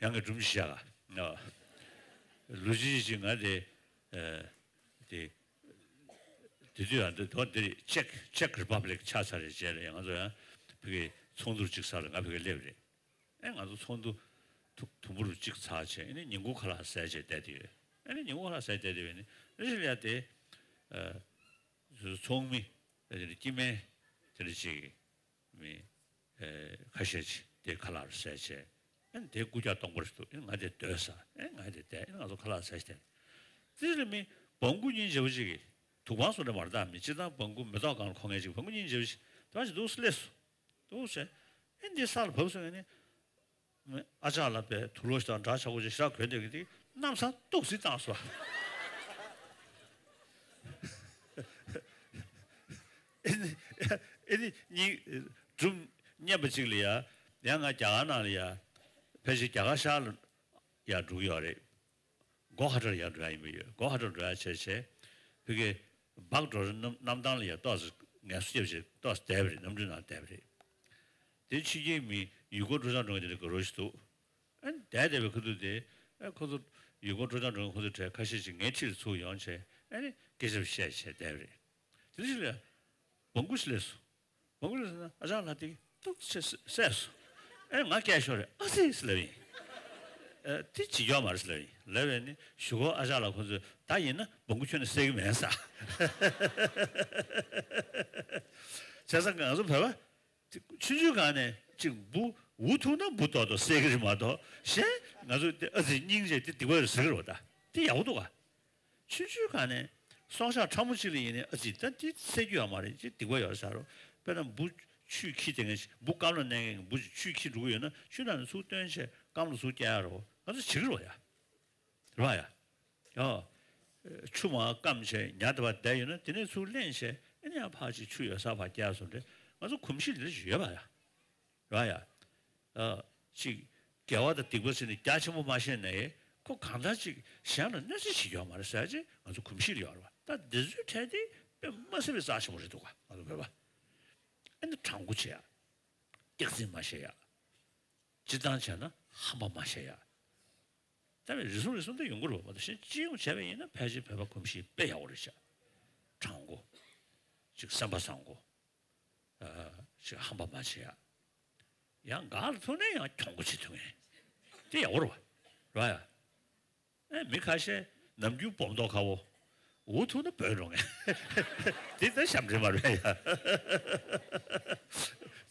ཡང་གི་སྒྲུང་ཞིག་བཤད་ག་ལོ་རྒྱུས་ཅིག་ང་དེ། དེ། དེ་དུས་ཡང་འདི་དོན་འདིར་ཅེག་ཅེག་རི་པབ་ལིག་ཆགས་ཚར་རེད་བྱས་རེད་ང་ཚོ་ཡང་ཕ་གི་ཚོགས་འདུར་ཅིག་ཚར་ལ་ང་ཕ་གི་སླེབས་རེད། ཨེ་ང་ཚོ་ཚོགས་འདུ་དུ་དུམ་བུར་གཅིག་ཚར་བྱས་ཨེ་ནི་ཉིན་གུང་ཁ་ལག་ཟས་བྱས་བསྡད་དེ་ཡོད། ཨེ་ནི་ཉིན་གུང་ཁ་ལག་ཟས་བསྡད་དེ་ཡོད་ནི་ཨེ་ཞིག་ལ་དེ་ཚོགས་མི་དེ་ནི་སྐྱེ་དམན་དེ་འདྲ་ཅིག་མི་ཁ་ཤས་ཅིག་དེ་ཁ་ལག་ཟས་བྱས་ཨེ་ནི་དེ་རྐུབ་བཀྱག་སྟོང་པ་རེད་འདུག་ཨེ་ང་དེ་སྡོད་ས་ཨེ་ང་དེ་བསྡད་ཨེ་ང་ཚོ་ཁ་ལག་ཟས་བྱས་དེ་ལ་མི་བོང་ཀུ་སྙིང་རྗེ་པོ་ཅིག་གིས་དུག་པང་སོང་འདྲ་མར་བཏང་མི་སྤྱིར་བཏང་བོང་ཀུ་མེ་ཏོག་སྒང་ལ་འཁོར་མཁན་ཅིག་བོང་ཀུ་སྙིང་རྗེ་པོ་ཅིག་དེ་བ་ཞིག་འདུག་སེ་སླེབས་སོང་། འདུག་ཟེར། ཨེ་འདི་ས་ལ་བབས་སོང་ངས་ནི། ཨ་ཅག་ལགས་པས་དུག་ལོག་ཞིག་དང་འདྲ་ཆགས་པོ་ཅིག་ཞེ་དྲག་གོན་བསྡད་ཀྱི་འདུག་གནམ་ས་སྟུག་སེ་བཏང་སོང་། ཨེ་ནི་ཨེ་ནི་གཉིས་སྒྲུང་སྙན་པ་ཅིག་ལ་ཡ་ཡང་ང་རྒྱ་གར་ནང་ལ་ཡ་ཕལ་ཆེར་རྒྱ་གར་ཤར་ལ་ཡ་འགྲོ་གི་ཡོད་རེད། སྒོ་ཁ་བྲལ་ཡར་འགྲོ་ཡ་ཡིན་པ་ཡོད། སྒོ་ཁ་བྲལ་འགྲོ་ཡ་བྱས་བྱས། ཕ་གི་སྦག་འགྲོ་རེ་གནམ་གནམ་ཐང་ལ་ཡར་ཏོག་ཙམ་ངལ་གསོ་རྒྱབ་བྱས་ཏོག་ཙམ་བསྡད་པ་རེད། གནམ་གྲུའི་ནང་བསྡད་པ་རེད། དེ་ཕྱི་རྒྱལ་མི་ཡུལ་སྐོར་སྤྲོ་འཆམ་འགྲོ་མཁན་དེ་འདྲ་དགའ་རབ་ཞིག་འདུག་ཨ་ནི་བསྡད་བསྡད་པའི་ཁ་ཐུག་དེ་ཨ་ཁོ་ཚོ་ཡུལ་སྐོར་སྤྲོ་འཆམ་འགྲོ་མཁན་ཁོ་ཚོ་གྲས་ཁ་ཤས་ཅིག་ངའི་འཁྲིས་ལ་ཚུར་ཡོང་བྱས་ཨ་ནི་སྐད་ཆ་བཤད་བྱས་བསྡད་པ་རེད། དེ་ཕྱི་ལ་བོང་ཀུ་ཞིག་སླེབས་སོང་། བོང་ཀུ་ལ་ཟེར་ན་ཨ་ཅག་ལགས་དེ་ཏོག་ཙམ་བསད་སོང་། ཨེ་ང་སྐད་ཤོར་རེད་ཨ་ཙི་ཟེར་ལབ་ཡིན། ཨེ་དེ་བྱེད་ཀྱི་ཡོད་མ་རེད་ཟེར་ལབ་ཡིན་ལབ་པས་ནི་གཞུག་གུ་ཨ་ཅག་ལགས་ཁོ་ཚོས་ད་ཡིན་ན་བོང་ཀུ་ཁྱོན་ནས་བསད་ཀྱི་མེད་ས། བྱས་ཙང་ང་ཚོ་བོད་པ་དེ་ཆུང་ཆུང་སྒང་ནས་ཅིག་འབུ་འུ་ཐུག་ན་འབུ་ཏོག་ཏོག་བསད་ཀྱི་རེད་མ་གཏོགས་གཞན་ང་ཚོ་དེ་ཨ་ཙི་སྙིང་རྗེ་དེ་སྡིག་པ་རེད་ཟེར་གྱི་རེད་པ། ད་དེ་ཡག་པོ་འདུག་ག་ཆུང་ཆུང་སྒང་ནས་སྲོག་ཆགས་ཕྲ་མོ་གཅིག་ལ་ཡིན་ནའི་ཨ་ཙི་ད་འདི་བསད་རྒྱུ་ཡོད་མ་རེད་ཅེས་སྡིག་པ་ཡོད་ཟེར་རོ། དཔེར་ན་འབུ་ཆུས་འཁྱིད་དེ་ངས་འབུ་སྐམ་ལ་གནས་མཁན་གྱི་འབུ་ཅིག་ཆུས་འཁྱིད་འགྲོ་གི་ཡོད་ན་ཆུ་ནང་ནས་ཚུར་བཏོན་བྱས་སྐམ་ལ་ཚུར་བསྐྱལ་ཡ་རོ། ང་ཚོ་བྱེད་ཀྱི་རོ་ཡ། རེད་པ་ཡ། ཡ། ཆུ་མར་སྐམ་བྱས་ཉ་དེ་བ་བསྡད་ཡོད་ན་དེ་ནས་ཚུར་ལེན་བྱས་ཨེ་ནས་ཡང་ཕར་ཅིག་ཆུ་ཡོད་སར་ཕར་བསྐྱལ་སོང་རེད། ང་ཚོ་གོམས་གཤིས་འདི་འདྲ་ཞིག་ཡོད་པ་ཡ། རེད་པ་ཡ། ཨ། ཅིག་དགེ་བ་དང་སྡིག་པ་ཟེར་ནས་རྒྱ་ཆེན་པོ་མ་བཤད་ན་ཡང་ཁོ་གང་ལྟར་ཅིག་གཞན་ལ་གནོད་འཚེ་བྱེད་ཀྱི་ཡོད་མ་རེད་ཟེར་ཅིག་ང་ཚོ་གོམས་གཤིས་ལ་ཡོད་རེད་པ། ད་འདི་ཚོའི་གྲས་དེ་དཔེ་མ་སྲིད་པའི་རྩ་ཆེན་པོ་རེད་འདུག་ག་ང་ཚོ་བོད་པ། ཨ་ནི་དྲང་པོ་བྱེད་ཡ། སྐྱག་རྫུན་མ་བཤད་ཡ། སྤྱིར་བཏང་བྱས་ན་ཧམ་པ་མ་བཤད་ཡ། ད་བའི་རེ་ཟུང་རེ་ཟུང་དུ་ཡོང་གི་རེད་པ། མ་གཏོགས་གཞན་སྤྱི་ཡོངས་བྱས་པ་ཡིན་ན་ཕལ་ཆེར་བོད་པ་གོམས་གཤིས་དཔེ་ཡག་པོ་རེད་ཤག་དྲང་པོ། ཅིག་སེམས་པ་བཟང་པོ། ཨ། ཅིག་ཧམ་པ་མ་བྱེད་ཡ། ཡང་ག་ལ་ཐུག་ནས་ཡང་གྱོང་པོ་བྱེད་ཐུབ་མཁན། དེ་ཡག་པོ་རེད་པ། རེད་པ་ཡ། ཨེ་མི་ཁ་ཤས་ནམ་རྒྱུན་སྦོམ་མདོག་ཁ་པོ། འུ་ཐུག་ན་བུད་འགྲོ་མཁན། དེ་ད་ཞབས་འདྲེན་མ་རེད་པ་ཡ། བྱས་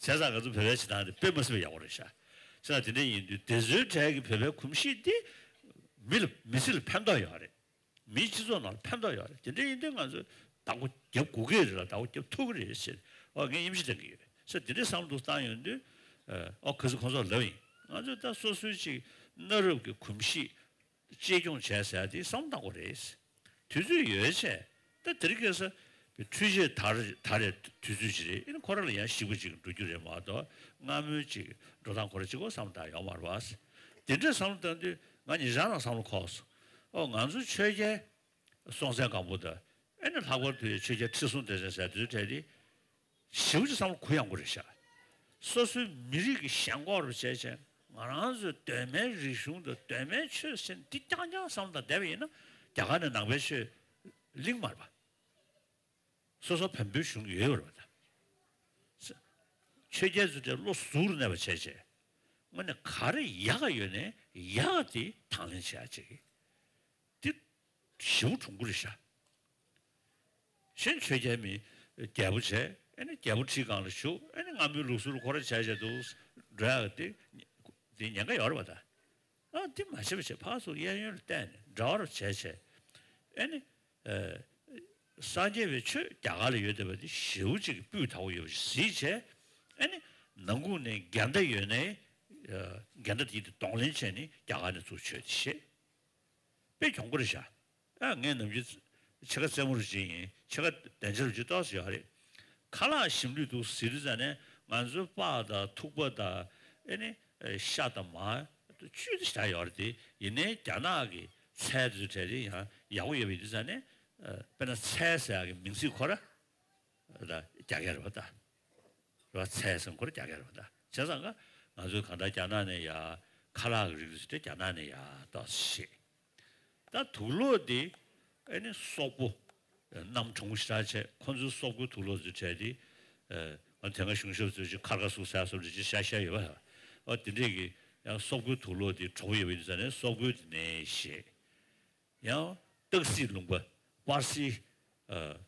ཙང་ང་ཚོ་བོད་པའི་བྱེད་སྟངས་དེ་དཔེ་མ་སྲིད་པ་ཡག་པོ་རེད་ཤག་བྱས་ཙང་དེ་འདྲ་ཡིན་དུས་དེ་ཚོའི་གྲས་ཀྱི་བོད་པའི་གོམས་གཤིས་དེ་མི་ལ་མི་ཚེ་ལ་ཕན་ཐོགས་ཡོད་རེད། མིའི་སྤྱི་ཚོགས་ནང་ལ་ཕན་ཐོགས་ཡོད་རེད། དེ་འདྲ་ཡིན་དུས་ང་ཚོས་བདག་པོ་རྒྱབ་དགོས་ཀྱི་རེད་ལ་བདག་པོ་རྒྱབ་ཐུབ་ཀྱི་རེད་ཟེར་ཨོ་ངས་ཡིད་ཆེས་བཏང་གི་ཡོད་ཟེར་དེ་འདྲའི་བསམ་བློ་བཏང་ཡོང་དུས་ཨོ་ག་ཚོད་ཁོང་ཚོར་ལབ་ཡིན། ང་ཚོས་ད་སོ་སོའི་ཅིག་གནའ་རབས་ཀྱི་གོམས་གཤིས་གཅེས་སྐྱོང་བྱས་ཟེར་དེ་བསམ་བློ་བཏང་དགོས་རེད། དུས་ཚོད་ཡོད་ཚད་ད་དེ་རིང་ཁ་སང་འཕྲུལ་ཆས་དར་དར་རེད། དུས་ཚོད་ཅིག་རེད། ཨེ་ནི་ཁོ་རང་ལ་ཡང་ཞིབ་པོ་ཅིག་འགྲོ་རྒྱུ་རེད་མ་གཏོགས་སྔ་མོའི་ཅིག་འགྲོ་སྟངས་ཁོ་རང་གཅིག་པོ་བསམ་བློ་བཏང་ཡོད་མ་རེད་པ། དེ་འདྲའི་བསམ་བློ་བཏང་དུས་ང་ཉེ་ཆར་ནང་བསམ་བློ་འཁོར་སོང་། ཨོ་ང་ཚོ་ཆོས་རྒྱལ་སྲོང་བཙན་སྒམ་པོ་དང་ཨེ་ནི་ལྷག་པར་དུ་ཆོས་རྒྱལ་ཁྲི་སྲོང་ལྡེ་བཙན་ཟེར་དུས་གྲས་དེ་ཞེ་པོ་ཅིག་བསམ་བློ་གུ་ཡངས་པོ་རེད་ཤག་སོ་སོའི་མི་རིགས་ཀྱི་ཞེན་ཁོག་རུ་བྱས་བྱས་ང་རང་ཚོའི་གདོད་མའི་རིག་གཞུང་དང་གདོད་མའི་ཆོས་ཟེར་འདི་རྐྱང་རྐྱང་བསམ་བློ་བཏང་བསྡད་པ་ཡིན་ན་རྒྱ་གར་ནས་ནང་པའི་ཆོས་ལིང་མ་རེད་པ། སོ་སོ་བོན་པོའི་གཞུང་ཡོད་པ་རེད་པ་ད། ཆོས་རྒྱལ་ཚོ་དེ་བློ་གཟུ་བོར་གནས་པ་བྱས་བྱས་དངོས་གནས་ག་རེ་ཡག་ག་ཡོད་ནའི་ཡག་ག་དེ་དང་ལེན་བྱེད་ཡ་བྱེད་ཀྱི། འདི་ཞེ་པོ་གྲུང་པོ་རེད་ཤག་གཞན་ཆོས་རྒྱལ་མི་རྒྱལ་པོ་བྱས་ཨེ་ནི་རྒྱལ་པོ་ཁྲིའི་སྒང་ལ་བཞུགས་ཨེ་ནི་སྔ་མོའི་ལུགས་སྲོལ་ཁོ་རང་བྱས་བྱས་འདུག་འགྲོ་ཡག་དེ་དེ་ཉེན་ཁ་ཡོད་རེད་པ་ད། ཨ་འདི་མ་བྱེད་པ་བྱས། ཕར་ཚུར་གཡས་གཡོན་ལ་བལྟས་ནས་འདྲ་བར་བྱས་བྱས། ཨེ་ནི། ཨ། སངས་རྒྱས་པའི་ཆོས་རྒྱ་གར་ལ་ཡོད་བསྡད་པ་འདི་ཞེ་པོ་ཅིག་གི་སྤུས་དག་པོ་ཡོད་པ་ཞིག་གཟིགས་བྱས། ཨེ་ནི། ནང་ཁུལ་ནས་འགལ་ཟླ་ཡོད་ནའི། ཨ། འགལ་ཟླ་དེ་དེ་གདོང་ལེན་བྱས་ནས་རྒྱ་གར་ནས་ཚུར་ཆོས་དེ་བཤད། དཔེ་གྱོང་པོ་རེད་ཤག་ཨ། ངས་ནམ་རྒྱུན་ཕྱེད་ཀ་རྩེད་མོ་རུ་བྱེད་ཡིན། ཕྱེད་ཀ་བདེན་ཆ་རུ་བྱེད་ཏོག་ཙམ་ཡོད་རེད། ཁ་ལག་ཞིམ་ལུས་འདུག་ཟེར་དུས་ཙ་ནས་ང་ཚོའི་སྤགས་དང་ཐུག་པ་དང་། ཨེ་ནི། ཤ་དང་མར་བཅུད་དུ་བཞག་ཡོད་རེད་དེ། ཡིན་ནའི་རྒྱ་ནག་གི་ཚལ་དུ་བྲལ་ཏེ་ཡང་ཡག་པོ་ཡོད་པ་ཡིན་དུས་ཙ་ནས། ཨ། དཔེར་ན་ཚལ་ཟེར་ཡག་གི་མིང་ཚིག་ཁོ་ར། ད་རྒྱ་སྐད་རེད་པ་ད། རེད་པ། ཚལ་ཟེར་ཁོ་ར་རྒྱ་སྐད་རེད་པ་ད། བྱས་ཙང་ཀ་ང་ཚོའི་གང་ལྟར་རྒྱ་ནག་ནས་ཡ་ཁ་ལག་གི་རིགས་དེ་རྒྱ་ནག་ནས་ཡ་ཏོག་ཙམ་ཤེས། ད་དུག་ལོག་དེ་ཨེ་ནི་སོག་པོ་གནམ་གྲང་མོ་ཞེ་དྲག་བྱས། ཁོ་ཚོའི་སོག་པོའི་དུག་ལོག་དེ་བྲལ་ཏེ། ཨ། ང་དེ་སྔ་གཞུང་ཞབས་ཚོས་ཅིག་ཁར་ཁ་སུག་ཟ་སོགས་ཅིག་བཤད་བཤད་ཡོད་པ། ཨ། དེ་འདྲས་ཀྱི་ཡང་སོག་པོའི་དུག་ལོག་དེ་དྲོ་པོ་ཡོད་པ་ཡིན་ཙང་ནས་སོག་པོའི་དེ་ནས་ཤེས། ཡང་སྟག་གཟིག་ལུང་པ། པར་སི། ཨ།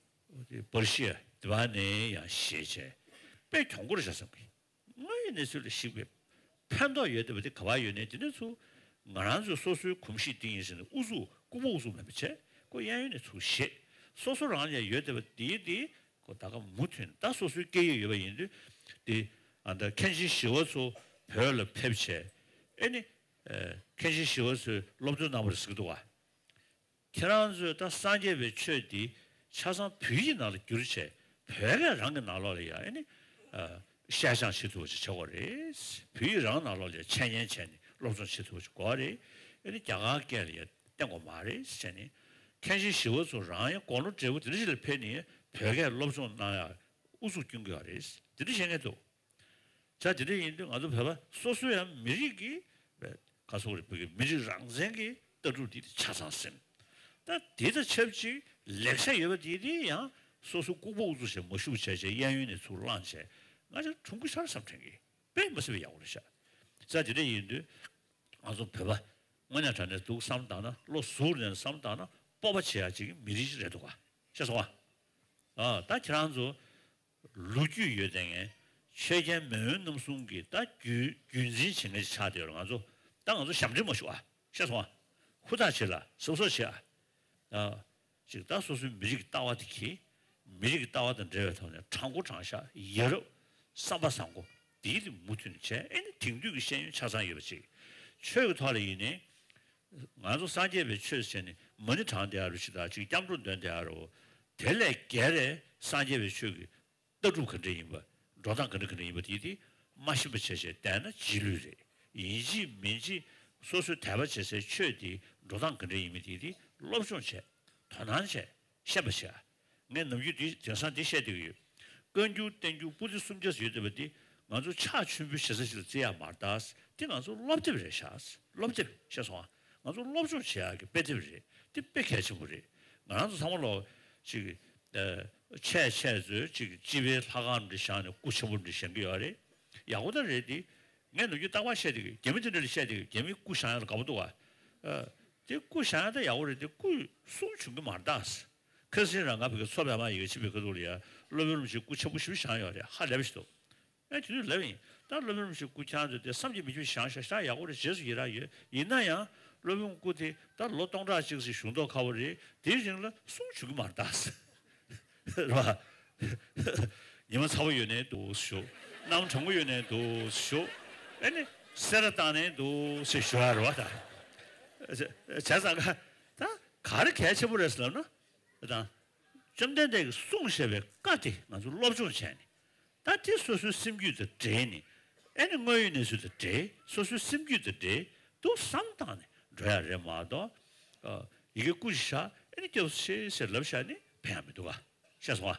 པར་ཤི་ཡ་དེ་བ་ནས་ཡང་ཤེས་བྱས། དཔེ་གྱོང་པོ་རེད་ཤག་བསམ་གི། དངོས་ཡོད་གནས་ཚུལ་ལ་གཞིགས་པའི་ཕན་ཐོགས་ཡོད་བསྡད་པ་དེ་ག་བ་ཡོད་ནའི། དེ་ནས་ཚུར་ང་རང་ཚོའི་སོ་སོའི་གོམས་གཤིས་འདི་ཡིན་ཟེར་ནས་ཨུ་ཚུགས་ལྐུགས་པ་ཨུ་ཚུགས་མེད་པ་བྱས། ཁོ་གཡས་གཡོན་ནས་ཚུར་བཤད། སོ་སོ་རང་ལ་ཡོད་བསྡད་པ་དེ་དེ་ཁོ་ད་ག་མུ་མཐུད་ནས། ད་སོ་སོའི་སྐད་ཡིག་ཡོད་པ་ཡིན་དུས་དེ། ཨ། ད་མཁན་ཆེན་ཞི་བ་འཚོ་བོད་ལ་ཕེབས་བྱས། ཨེ་ནི། ཨ། མཁན་ཆེན་ཞི་བ་འཚོས་སློབ་སྟོན་གནང་བ་རེད་ཟེར་གྱི་འདུག་ག་ཁྱེད་རང་ཚོས་ད་སངས་རྒྱས་པའི་ཆོས་འདི་ཆ་ཚང་བོད་ཡིག་ནང་ལ་བསྒྱུར་བྱས། བོད་སྐད་རང་གི་ནང་ལོགས་ལ་ཡ། ཨེ་ནི། ཨ། བཤད་སྦྱང་བྱེད་ཐུབ་པ་ཞིག་བྱེད་དགོས་རེད། བོད་ཡིག་རང་ནང་ལོགས་ལ་ཡ་འཆད་ཉན་བྱས་ནས་སློབ་སྦྱོང་བྱེད་ཐུབ་པ་ཞིག་དགོས་རེད། ཨེ་ནི་རྒྱ་གར་སྐད་ལ་ཡ་བསྟན་དགོས་མ་རེད་ཟེར་ནས། མཁན་ཆེན་ཞི་བ་འཚོ་རང་ཡང་དགུང་ལོ་བགྲེས་པོ་དེ་འདྲ་ཞིག་ལ་ཕེབས་ནས་བོད་སྐད་སློབ་སྦྱོང་གནང་ཡ་ཨུ་ཚུགས་སྐྱོན་གྱི་ཡོད་རེད། དེ་འདྲ་བཤད་མཁན་འདུག་བྱས། དེ་འདྲ་ཡིན་དུས་ང་ཚོ་བོད་པ་སོ་སོ་ཡང་མི་རིགས་ཀྱི་ག་སོག་རེད། བོད་ཀྱི་མི་རིགས་རང་བཙན་གྱི་ལྟ་གྲུབ་འདི་ཆ་ཚང་ཟིན། ད་དེ་དང་ཆབས་ཅིག་ལེགས་ཆ་ཡོད་པ་དེ་དེ་ཡང་སོ་སོ་ལྐུགས་པ་ཨུ་ཚུགས་བྱས་མ་ཞུགས་བྱས་བྱས། གཡས་གཡོན་ནས་ཚུར་བླངས་བྱས། ང་ཚོ་གྲུང་པོ་ཤར་བསམ་དྲན་གྱི། དཔེ་མ་སྲིད་པའི་ཡག་པོ་རེད་ཤག་བྱས། དེ་འདྲ་ཡིན་དུས་ང་ཚོ་བོད་པ་དངོས་གནས་དྲང་གནས་འདུག་བསམ་བཏང་ན། བློ་གཟུ་བོར་ནས་བསམ་བཏང་ན་སྤོབས་པ་བྱེད་ཡག་ཅིག་གི་མི་རིགས་ཅིག་རེད་འདུག་ག་ཤེས་སོང་ཨ། ཨ། ད་ཁྱེད་རང་ཚོ་ལོ་རྒྱུས་ཡོད་བསྡད་མཁན། ཆོས་རྒྱལ་མེས་དབོན་རྣམ་གསུམ་གྱི་ད་རྒྱུད་རྒྱུད་འཛིན་བྱེད་མཁན་ཅིག་ཆགས་བསྡད་ཡོད་རེད། ང་ཚོ་ད་ང་ཚོ་ཞབས་འདྲེན་མ་ཞུ་ཨ། ཤེས་སོང་ཨ། ཧུར་ཐག་བྱེད་ལ་གཟབ་གཟབ་བྱེད་ཨ། ཨ། ཅིག་ད་སོ་སོའི་མི་རིགས་ཀྱི་ལྟ་བ་དེ་གྱིས། མི་རིགས་ཀྱི་ལྟ་བ་དང་འབྲེལ་བའི་ཐོག་ནས་དྲང་པོ་དྲང་བཞག་ཡ་རབས་བསམ་པ་བཟང་པོ་དེའི་དེ་མུ་མཐུད་ནས་བྱས། ཨེ་ནི་དེང་དུས་ཀྱི་ཤེས་ཡོན་ཆ་ཚང་ཡོད་པ་ཅིག་ཆོས་ཀྱི་ཐོག་ལ་ཡིན་ནའི། ང་ཚོ་སངས་རྒྱས་པའི་ཆོས་བྱས་ནས་མ་ཎི་བགྲང་བསྡད་ཡ་རུ་ཞིག་དང་། ཅིག་སྐྱབས་འགྲོ་འདོན་བསྡད་ཡ་རུ། དེ་ལས་བརྒལ་རེ་སངས་རྒྱས་པའི་ཆོས་ཀྱི་ལྟ་གྲུབ་ག་འདྲ་ཡིན་པ། འགྲོ་སྟངས་ག་འདྲ་ག་འདྲ་ཡིན་པ་དེ་དེ་མ་ཤེས་པ་བྱས་བྱས་བསྡད་ན་རྗེས་ལུས་རེད། ཡིན་གཅིག་མིན་གཅིག་སོ་སོའི་དད་པ་བྱེད་སའི་ཆོས་དེ་འགྲོ་སྟངས་ག་འདྲ་ཡིན་མིན་དེ་དེ་སློབ་སྦྱོང་བྱས། དོ་སྣང་བྱས། ཤེས་པ་བྱས། ངས་ནམ་རྒྱུན་འདི་དེང་སང་འདི་བཤད་བསྡད་ཀྱི་ཡོད། བཀའ་འགྱུར་བསྟན་འགྱུར་པོ་ཏི་སུམ་བརྒྱ་ཡོད་བསྡད་པ་འདི་ང་ཚོ་ཕྱག་མཆོད་འབུལ་བྱེད་ས་ཞིག་ལ་བརྩི་ཡག་མ་རེད་ད། འདི་ང་ཚོ་སློབ་དེབ་རེད་ཤག་སློབ་དེབ། ཤེས་སོང་ཨ། ང་ཚོ་སློབ་སྦྱོང་བྱེད་ཡག་གི་དཔེ་དེབ་རེད། འདི་དཔེ་གལ་ཆེན་པོ་རེད། ང་རང་ཚོ་ཚང་མ་ལོ་ཅིག་ཨ། ཆེ་ཆེ་ཚོས་ཅིག་སྤྱི་པའི་ལྷ་ཁང་འདྲ་བཞེངས་ནས་སྐུ་ཆེན་པོ་འདྲ་བཞེངས་ཀྱི་ཡོད་རེད། ཡག་པོ་ད་རེད་དེ། ངས་ནམ་རྒྱུན་རྟག་པར་བཤད་བསྡད་ཀྱི། རྒྱ་མི་དེ་འདྲ་ལ་བཤད་བསྡད་ཀྱི། རྒྱ་མིའི་སྐུ་བཞེངས་ཡག་ལ་དགའ་པོ་འདུག་ག་ཨ། དེ་སྐུ་བཞེངས་ཡག་ད་ཡག་པོ་རེད་དེ། སྐུ་གསུང་བྱུང་གི་མ་རེད་ད། ཁ་སང་རང་ང་ཕ་གི་མཚོ་པདྨ་ཡི་གེ་ཆེན་པོའི་ཁ་ཐུག་ལ་ཡ་སློབ་དཔོན་རིན་པོ་ཆེའི་སྐུ་ཆེན་པོ་ཞེ་པོ་བཞེངས་ཡོད་རེད། ཧ་ལས་པ་ཞིག་འདུག་ཨ། དེ་དུས་ལབ་ཡིན། ད་སློབ་དཔོན་རིན་པོ་ཆེའི་སྐུ་ཁྱེད་རང་ཚོས་དེ་བསམ་གྱིས་མི་ཁྱབ་པ་བཞེངས་ཤག་ཤག་ཡག་པོ་རེད། རྗེས་སུ་ཡི་རང་ཡོད། ཡིན་ན་ཡང་སློབ་དཔོན་སྐུ་དེ་ད་ལོ་སྟོང་ཕྲག་གཅིག་ཙམ་བཞུགས་མདོག་ཁ་པོ་རེད། དེའི་རིང་ལ་གསུང་བྱུང་གི་མ་རེད་ད། རེད་བ། ཉི་མ་ཚ་པོ་ཡོད་ནའི་འདུག་ཞུ། གནམ་གྲང་པོ་ཡོད་ནའི་འདུག་ཞུ། ཨེ་ནི་སེ་ར་བཏང་ནའི་འདུག་ཞེས་ཞུ་ཡ་རེད་བ་ད། བྱས་ཙང་ཀ་ད་ག་རེ་གལ་ཆེན་པོ་རེད་ཟེར་ལབ་ན། དང་། བཅོམ་ལྡན་འདས་ཀྱིས་གསུངས་བཞག་པའི་བཀའ་དེ་ང་ཚོ་སློབ་སྦྱོང་བྱས་ནས། ད་དེ་སོ་སོའི་སེམས་རྒྱུད་དང་འདྲེས་ནས། ཨེ་ནི་དངོས་ཡོད་གནས་ཚུལ་དང་འདྲེས། སོ་སོའི་སེམས་རྒྱུད་དང་འདྲེས་འདུག་བསམ་བཏང་ནས་འགྲོ་ཡ་རེད་མ་གཏོགས། ཨ། ཡི་གེ་སྐུ་ཞིག་བཞག་ཨེ་ནི་སྐྱབས་སུ་མཆི་ཟེར་ལབ་བཞག་ནས་ཕན་ཡ་མི་འདུག་ག་ཤེས་སོང་ཨ།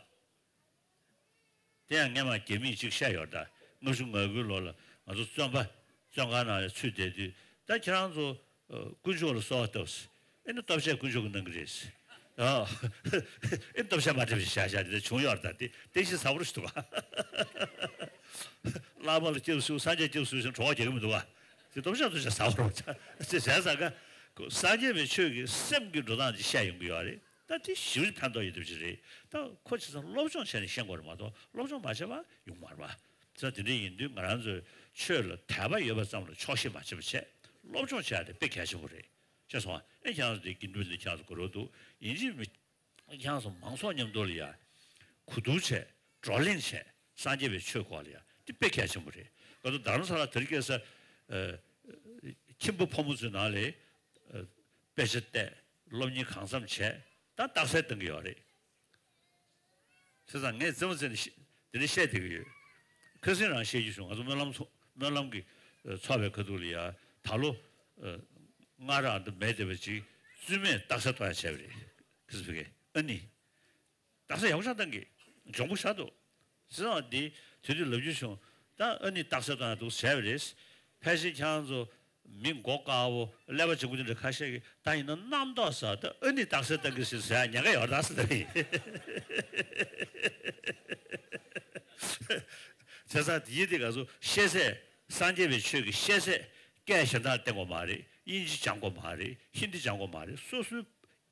དེ་ཡང་སྔས་མ་རྒྱ་མིས་གཅིག་བཤད་ཡོད་ད། ལྔ་བཅུ་ང་དགུའི་ལོ་ལ་ང་ཚོ་བཙོན་པ་བཙོན་ཁང་ནང་ལ་ཚུད་བསྡད་དུས། ད་ཁྱེད་རང་ཚོ་ཨ། དཀོན་མཆོག་ལ་གསོལ་བ་བཏབ། ཨེ་ནི་ལྟོ་ཆས་དཀོན་མཆོག་གིས་གནང་གི་རེད། ཨ། ཨེ་ནི་ལྟོ་ཆས་མ་སྤྲད་པ་ཞིག་བཞག་བཞག་དེ་འདྲ་བྱུང་ཡོད་རེད་ད། དེ་དེ་བཞིན་ཟ་བ་རུ་ཞིག་འདུག་ག་བླ་མ་ལ་སྐྱབས་སུ། སངས་རྒྱས་སྐྱབས་སུ་ཞིག་གྲོགས་རྒྱག་གི་མི་འདུག་ག་དེ་ལྟོ་ཆས་ལྟོ་ཆས་ཟ་བ་རུ་དེ་བྱས་ཙང་ཀ་སངས་རྒྱས་པའི་ཆོས་ཀྱི་སེམས་ཀྱི་འགྲོ་སྟངས་ཅིག་བཤད་ཡོང་གི་ཡོད་རེད། ད་དེ་ཞེ་པོ་ཕན་ཐོགས་ཡོད་དེ་ཅིག་རེད། ད་ཁོ་བྱས་ཙང་སློབ་སྦྱོང་བྱས་ནས་ཤེས་དགོས་རེད་མ་གཏོགས། སློབ་སྦྱོང་མ་བྱས་པ་ཡོང་མ་རེད་པ། ཙང་དེ་འདྲ་ཡིན་དུས་ང་རང་ཚོས་ཆོས་ལ་དད་པ་ཡོད་པ་ཙམ་ལ་ཆོག་ཤེས་མ་བྱེད་པ་བྱས། སློབ་སྦྱོང་བྱས་ཏེ་དཔེ་གལ་ཆེན་པོ་རེད། ཤེས་སོང་ཨ། ཨེ་ཁྱེད་རང་ཚོ་དེ་དགེ་འདུན་ལས་ཁྱེད་རང་ཚོ་གོ་རོགས་འདུག་ཡིན་གཅིག་མིན་ཁྱེད་རང་ཚོ་མང་ཚོགས་མཉམ་དུ་ལ་ཡ་གོ་བསྡུར་བྱས། བགྲོ་གླེང་བྱས། སངས་རྒྱས་པའི་ཆོས་སྐོར་ལ་ཡ་དེ་དཔེ་གལ་ཆེན་པོ་རེད། ང་ཚོ་རྡ་རམ་ས་ལ་དེ་རིང་ཁ་སང་ཁྱིམ་པ་ཕོ་མོ་ཚོའི་ནང་ལ་དཔེ་ཆ་བལྟས། སློབ་གཉེར་གང་འཚམ་བྱས། ད་རྟགས་གསལ་བཏང་གི་ཡོད་རེད། བྱས་ཙང་ངས་རྩེད་མོ་རྩེ་ནས་ཤི་དེ་འདྲ་བཤད་བསྡད་ཀྱི་ཡོད། ཁ་སང་རང་བཤད་རྒྱུ་བྱུང་། ང་ཚོ་སྨོན་ལམ་ཚོགས་སྨོན་ལམ་གྱི་ཚོགས་པའི་ཁ་ཐུག་ལ་ཡ་ད་ལོ་སྔར་རང་དུ་མེད་བསྡད་པ་ཅིག་བཙུན་མས་རྟགས་གསལ་གཏོང་ཡ་བྱས་པ་རེད། ཁ་སང་ཕ་གིར་ཨ་ནི་རྟགས་གསལ་ཡག་པོ་ཆགས་བཏང་གི་འཇོན་པོ་ཆགས་འདུག་བྱས་ཙང་འདི་དེ་དུས་ལབ་རྒྱུ་བྱུང་། ད་ཨ་ནི་རྟགས་གསལ་གཏོང་ཡ་འདུག་བྱས་པ་རེད། ཕལ་ཆེར་ཁྱེད་རང་ཚོ་མི་མགོ་དཀར་པོ་ཀླད་པ་ལྗང་ཁུ་དེ་འདྲ་ཁ་ཤས་ཀྱིས་ད་ཡིན་ན་རྣམ་རྟོག་ཟ། ད་ཨ་ནི་རྟགས་གསལ་བཏང་གི་ཟེར་ཟེར་ཡ་ཉེན་ཁ་ཡོད་རེད་ད་ཟེར་ད་ཡིན། བྱས་ཙང་དེ་ཡིན་དེ་ག་ཚོད་ཤེས་ཚད་སངས་རྒྱས་པའི་ཆོས་ཀྱི་ཤེས་ཚད་སྐད་གཞན་དག་བསྟན་དགོས་མ་རེད། དབྱིན་ཇི་སྦྱང་དགོས་མ་རེད། ཧིན་དི་སྦྱང་དགོས་མ་རེད། སོ་སོའི་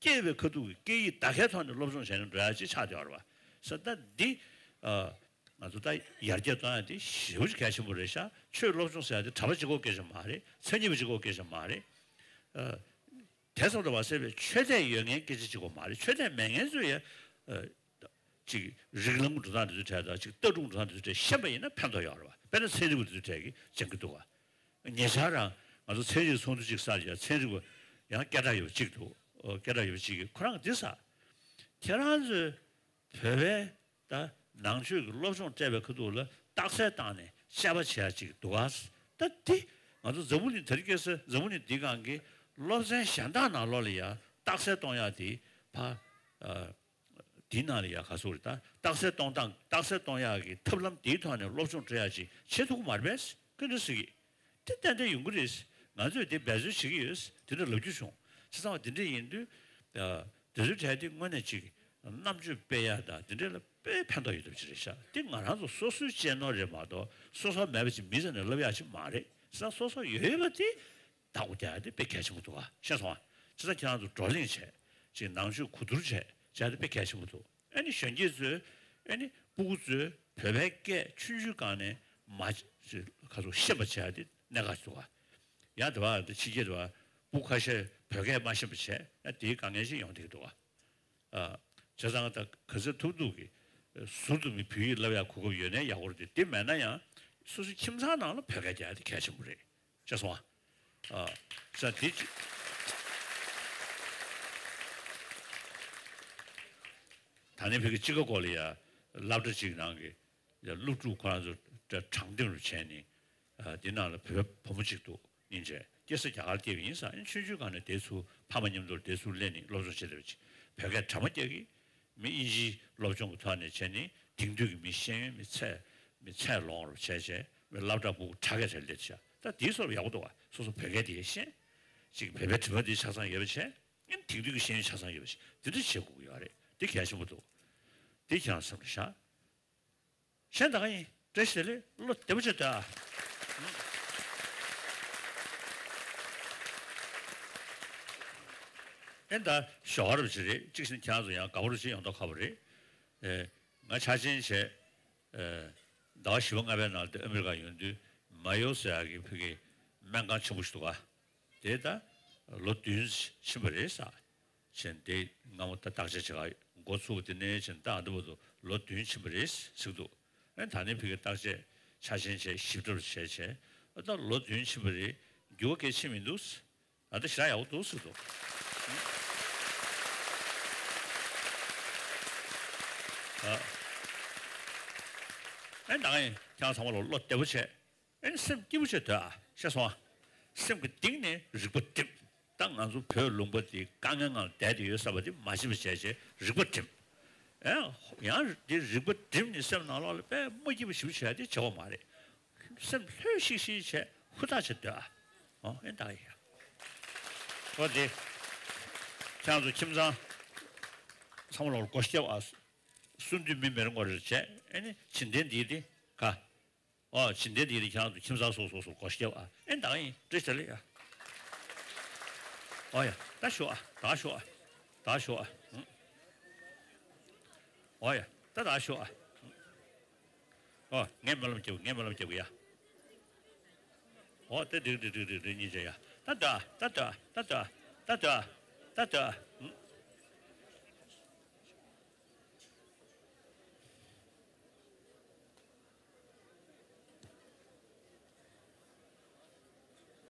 སྐྱེས་པའི་ཁ་ཐུག་གི་སྐད་ཡིག་དག་ཁའི་ཐོག་ནས་སློབ་སྦྱོང་བྱས་ནས་འགྲོ་ཡ་ཅིག་ཆགས་བསྡད་ཡོད་རེད་པ། ས་ད་འདི་ཨ། ང་ཚོ་ད་ཡར་རྒྱས་གཏོང་ཡ་དེ་ཞེ་པོ་ཅིག་གལ་ཆེན་པོ་རེད་ཤག་ཆོས་སློབ་སྦྱོང་ཟེར་ཡ་དེ་གྲྭ་པ་གཅིག་པོ་སྐད་ཆ་མ་རེད། མཚན་ཉིད་པ་གཅིག་པོ་སྐད་ཆ་མ་རེད། ཨ། དེ་ཙམ་དུ་མ་ཟད་པའི་ཆོས་དད་ཡོད་མཁན་སྐད་ཆ་གཅིག་པོ་མ་རེད། ཆོས་དད་མེད་མཁན་ཚོས་ཡ། ཨ། ཅིག་རིགས་ལམ་འགྲོ་སྟངས་དེ་ཚོའི་གྲས་དང་ཅིག་ལྟ་གྲུབ་འགྲོ་སྟངས་དེ་ཚོའི་གྲས་ཤེས་པ་ཡིན་ན་ཕན་ཐོགས་ཡོད་རེད་པ། དཔེར་ན་ཚན་རིག་པ་དེ་ཚོའི་གྲས་ཀྱིས་སྦྱང་གི་འདུག་ག་ཉེ་ཆར་རང་ང་ཚོ་ཚན་རིག་ཚོགས་འདུ་ཅིག་བསགས་ཡ། ཚན་རིག་པ་ཡང་སྐད་གྲགས་ཡོད་པ་ཅིག་འདུག་ཨོ། སྐད་གྲགས་ཡོད་པ་ཅིག་གིས་ཁོ་རང་འདི་ཟེར། ཁྱེད་རང་ཚོས་བོད་པའི་ད་ནང་ཆོས་ཀྱི་སློབ་སྦྱོང་སྤྲད་པའི་ཁ་ཐུག་ལ་རྟགས་གསལ་བཏང་ནས་དཔྱད་པ་བྱེད་ཡ་ཅིག་འདུག་ག་ད་འདི་ང་ཚོ་འཛམ་བུ་གླིང་དེ་རིང་ཁ་སང་འཛམ་བུ་གླིང་འདིའི་སྒང་གི་སློབ་ཚན་གཞན་དག་ནང་ལོགས་ལ་ཡ་རྟགས་གསལ་གཏོང་ཡ་དེ་ཕ། ཨ། འདི་ནང་ལ་ཡ་ག་ཚོད་རེད། ད་རྟགས་གསལ་གཏོང་སྟངས་རྟགས་གསལ་གཏོང་ཡག་གི་ཐབས་ལམ་དེའི་ཐོག་ནས་སློབ་སྦྱོང་སྤྲད་ཡག་ཅིག་བྱེད་ཐུབ་ཀྱི་མ་རེད་པས། ཀུན་ཏུ་ཟེར་གི་དེ་ཏན་ཏན་ཡོང་གི་རེད། ང་ཚོས་དེ་འབད་རྩོལ་བྱེད་ཀྱི་ཡོད། དེ་འདྲ་ལབ་རྒྱུ་བྱུང་། བྱས་ཙང་དེ་འདྲ་ཡིན་དུས་དེ་ཚོའི་གྲས་དེ་དངོས་གནས་ཅིག་རྣམ་དཔྱོད་སྤེལ་ཡག་དང་དེ་འདྲ་ལ་དཔེ་ཕན་ཐོགས་ཡོད་ཐབས་ཅིག་རེད་ཤག་དེ་ང་རང་ཚོ་སོ་སོའི་གཅེས་ནོར་རེད་མ་གཏོགས་སོ་སོ་མེད་པ་ཅིག་མི་ཚེ་ནང་ལབ་ཡག་ཅིག་མ་རེད། བྱས་ཙང་སོ་སོ་ཡོད་ཡོད་པ་དེ། བདག་པོ་རྒྱག་ཡ་དེ་དཔེ་གལ་ཆེན་པོ་འདུག་ག་ཤེས་སོང་ཨ། བྱས་ཙང་ཁྱེད་རང་ཚོ་བགྲོ་གླེང་བྱས། ཅིག་ནང་ཆོས་གོ་བསྡུར་བྱས་བྱས་དེ་དཔེ་གལ་ཆེན་པོ་འདུག་ཨ་ནི་གཞོན་སྐྱེས་ཚོས་ཨ་ནི་སྤུ་གུ་ཚོས་བོད་པའི་སྐད་ཆུང་ཆུང་སྒང་ནས་མ་ཅིག་ཁ་ཐུག་ཤེས་པ་བྱས་ཏེ་གནད་འགག་ཅིག་འདུག་ག་ཡང་དེ་བ་དེ་ཕྱི་རྒྱལ་དེ་བ་སྤུ་གུ་ཁ་ཤས་བོད་སྐད་མ་ཤེས་པ་བྱས་ཡང་དེའི་དཀའ་ངལ་ཞིག་ཡོང་བསྡད་ཀྱི་འདུག་ག་ཨ། བྱས་ཙང་ད་ག་ཚོད་ཐུབ་ཐུབ་ཀྱིས་ཟུར་དུ་མི་བོད་ཡིག་བསླབ་ཡག་གོ་སྐབས་ཡོད་ན་ཡག་པོ་རེད། དེ་མེད་ན་ཡང་སོ་སོའི་ཁྱིམ་ཚང་ནང་ལ་བོད་སྐད་རྒྱག་ཡ་དེ་གལ་ཆེན་པོ་རེད། ཤེས་སོང་ཨ། ཨ། ས་དེ་ཅི། ད་ནི་བོད་ཀྱི་དཔྱིད་ཀ་སྐོར་ལ་ཡ་སློབ་གྲྭ་གཅིག་ནང་གི་ཡ་སློབ་ཕྲུག་ཁོ་རང་ཚོ་དྲ་དྲང་འདེམས་རུ་བྱས་ནས། ཨ། དེ་ནང་ལ་བོད་བུ་མོ་གཅིག་འདུག་སྙིང་རྗེ་སྐྱེས་ས་རྒྱ་གར་སྐྱེས་པ་ཡིན་ས། ཨ་ནི་ཆུང་ཆུང་སྒང་ནས་དེ་ཚུར་ཕ་མ་མཉམ་དུ་དེ་ཚུར་སླེབས་ནས་སློབ་སྦྱོང་བྱེད་བསྡད་པ་ཅིག་བོད་སྐད་གྲ་མ་རྒྱག་གི་མི་དབྱིན་ཇིའི་སློབ་སྦྱོང་གི་ཐོག་ནས་བྱས་ནས་དེང་དུས་ཀྱི་མི་ཤེས་ཡོན་མི་ཚད་མི་ཚད་ལོངས་རུ་བྱས་བྱས་མི་སློབ་གྲྭ་སྤུ་གུ་ཕྲག་ག་ཚད་སླེབས་ཤག་ད་དེའི་སོགས་ཡག་པོ་འདུག་བ། སོ་སོ་བོད་སྐད་དེ་ཤེས། ཅིག་བོད་པའི་དྲི་མ་དེ་ཆ་ཚང་ཡོད་པ་བྱས། ཨིན་དེང་དུས་ཀྱི་ཤེས་ཡོན་ཆ་ཚང་ཡོད་པ་ཞིག་དེ་འདྲ་བྱེད་དགོས་ཀྱི་ཡོད་རེད། དེ་གལ་ཆེན་པོ་འདུག་དེ་ཁྱེད་རང་སེམས་ལ་བཞག་གཞན་ད་ག་ཡིན། བཀྲ་ཤིས་བདེ་ལེགས། བློ་བདེ་པོ་བྱས་སྡོད་ཨ། ཨེ་ད་ཞོགས་པ་རུ་ཅིག་རེད། གཅིག་བྱས་ན་ཁྱེད་རང་ཚོ་ཡང་དགའ་པོ་རུ་ཅིག་ཡོང་མདོག་ཁ་པོ་རེད། ཨེ། ང་ཆ་ཆེན་བྱས། ཨེ། ཟླ་བ་བཞི་པ་ལྔ་པའི་ནང་དུ་ཨ་མི་རི་ཀ་ཡོང་དུས་མ་ཡོ་ཟེར་ཡག་གི་ཕ་གི་སྨན་ཁང་ཆེན་པོ་ཞིག་འདུག་ག་དེ་ད་ལོ་བདུན་ཕྱིན་པ་རེད་ས། བྱས་དེ་སྔ་མོ་ད་བརྟག་དཔྱད་བྱེད་ག་འགོ་ཚུགས་པ་དེ་ནས་བྱས་ད་ཨ་འདི་བར་དུ་ལོ་བདུན་ཕྱིན་པ་རེད་ཟེར་གི་འདུག་ཨེ་ད་ནི་ཕ་གི་བརྟག་དཔྱད་ཆ་ཆེན་བྱས་ཞིབ་ཕྲ་བྱས་བྱས་ཨ་ད་ལོ་བདུན་ཕྱིན་པ་རེད། འགྱུར་བ་གལ་ཆེ་མི་འདུག་ཨ་ད་ཞེ་དྲག་ཡག་པོ་འདུག་ཟེར་གི་འདུག་ཨ་ཨེ་ད་ག་ཡིན། ཁྱེད་རང་ཚང་མ་ལོ་བློ་བདེ་པོ་བྱས། ཨེ་ནི་སེམས་སྐྱིད་པོ་བྱས་སྡོད་ཨ། ཤེས་སོང་ཨ། སེམས་ཀྱི་གཏིང་ནས་རིག་པ་བསྒྲིམ། ད་ང་ཚོ་བོད་ལུང་པ་འདི་དཀའ་ངལ་ངང་བསྡད་དེ་ཡོད་ས་བ་འདི་མ་ཤེས་པ་བྱས་བྱས་རིག་པ་བསྒྲིམ། ཨེ་ཡང་འདི་རིག་པ་བསྒྲིམ་ནས་སེམས་ནང་ལོགས་ལ་དཔེ་མ་སྐྱིད་པ་ཞིག་བྱས་ཏེ་བྱེད་དགོས་མ་རེད། སེམས་ལྷོད་ཤིག་ཤིག་བྱས་ཧུར་ཐག་བྱས་སྡོད་ཨ། ཨོ་ཨེ་ད་ཡ། ཨོ་དེ། ཁྱེད་རང་ཚོ་ཁྱིམ་ཚང་ཚང་མ་ལོག་སྒོ་ཕྱེ་ཨ། གསུམ་དུས་མི་མེར་ངོ་རེར་བྱས་ཨེ་ནི་བྱིན་ལྡན་འདིའི་དེ་ག་ཨོ་བྱིན་ལྡན་འདི་ཡིན་ཁྱེད་རང་ཚོ་ཁྱིམ་ཚང་སོ་སོ་སོ་སྒོ་ཕྱེ་ཨ། ཨེ་ད་ཡིན་བཀྲ་ཤིས་བདེ་ལེགས་ཨ། ཨོ་ཡ་ད་ཞོག་ཨ་ད་ཞོག་ཨ་ད་ཞོག་ཨ། ཨོ་ཡ་ད་ད་ཞོག་ཨ། ཨོ་ངས་སྨོན་ལམ་རྒྱབ་ངས་སྨོན་ལམ་རྒྱབ་ཡ། ཨོ་དེ་འགྲིག་འགྲིག་འགྲིག་འགྲིག་འགྲིག་གཉིས་བྱས་ཡ། ད་ད་ད་ད་ད་ད་ད་ད་ད་ད།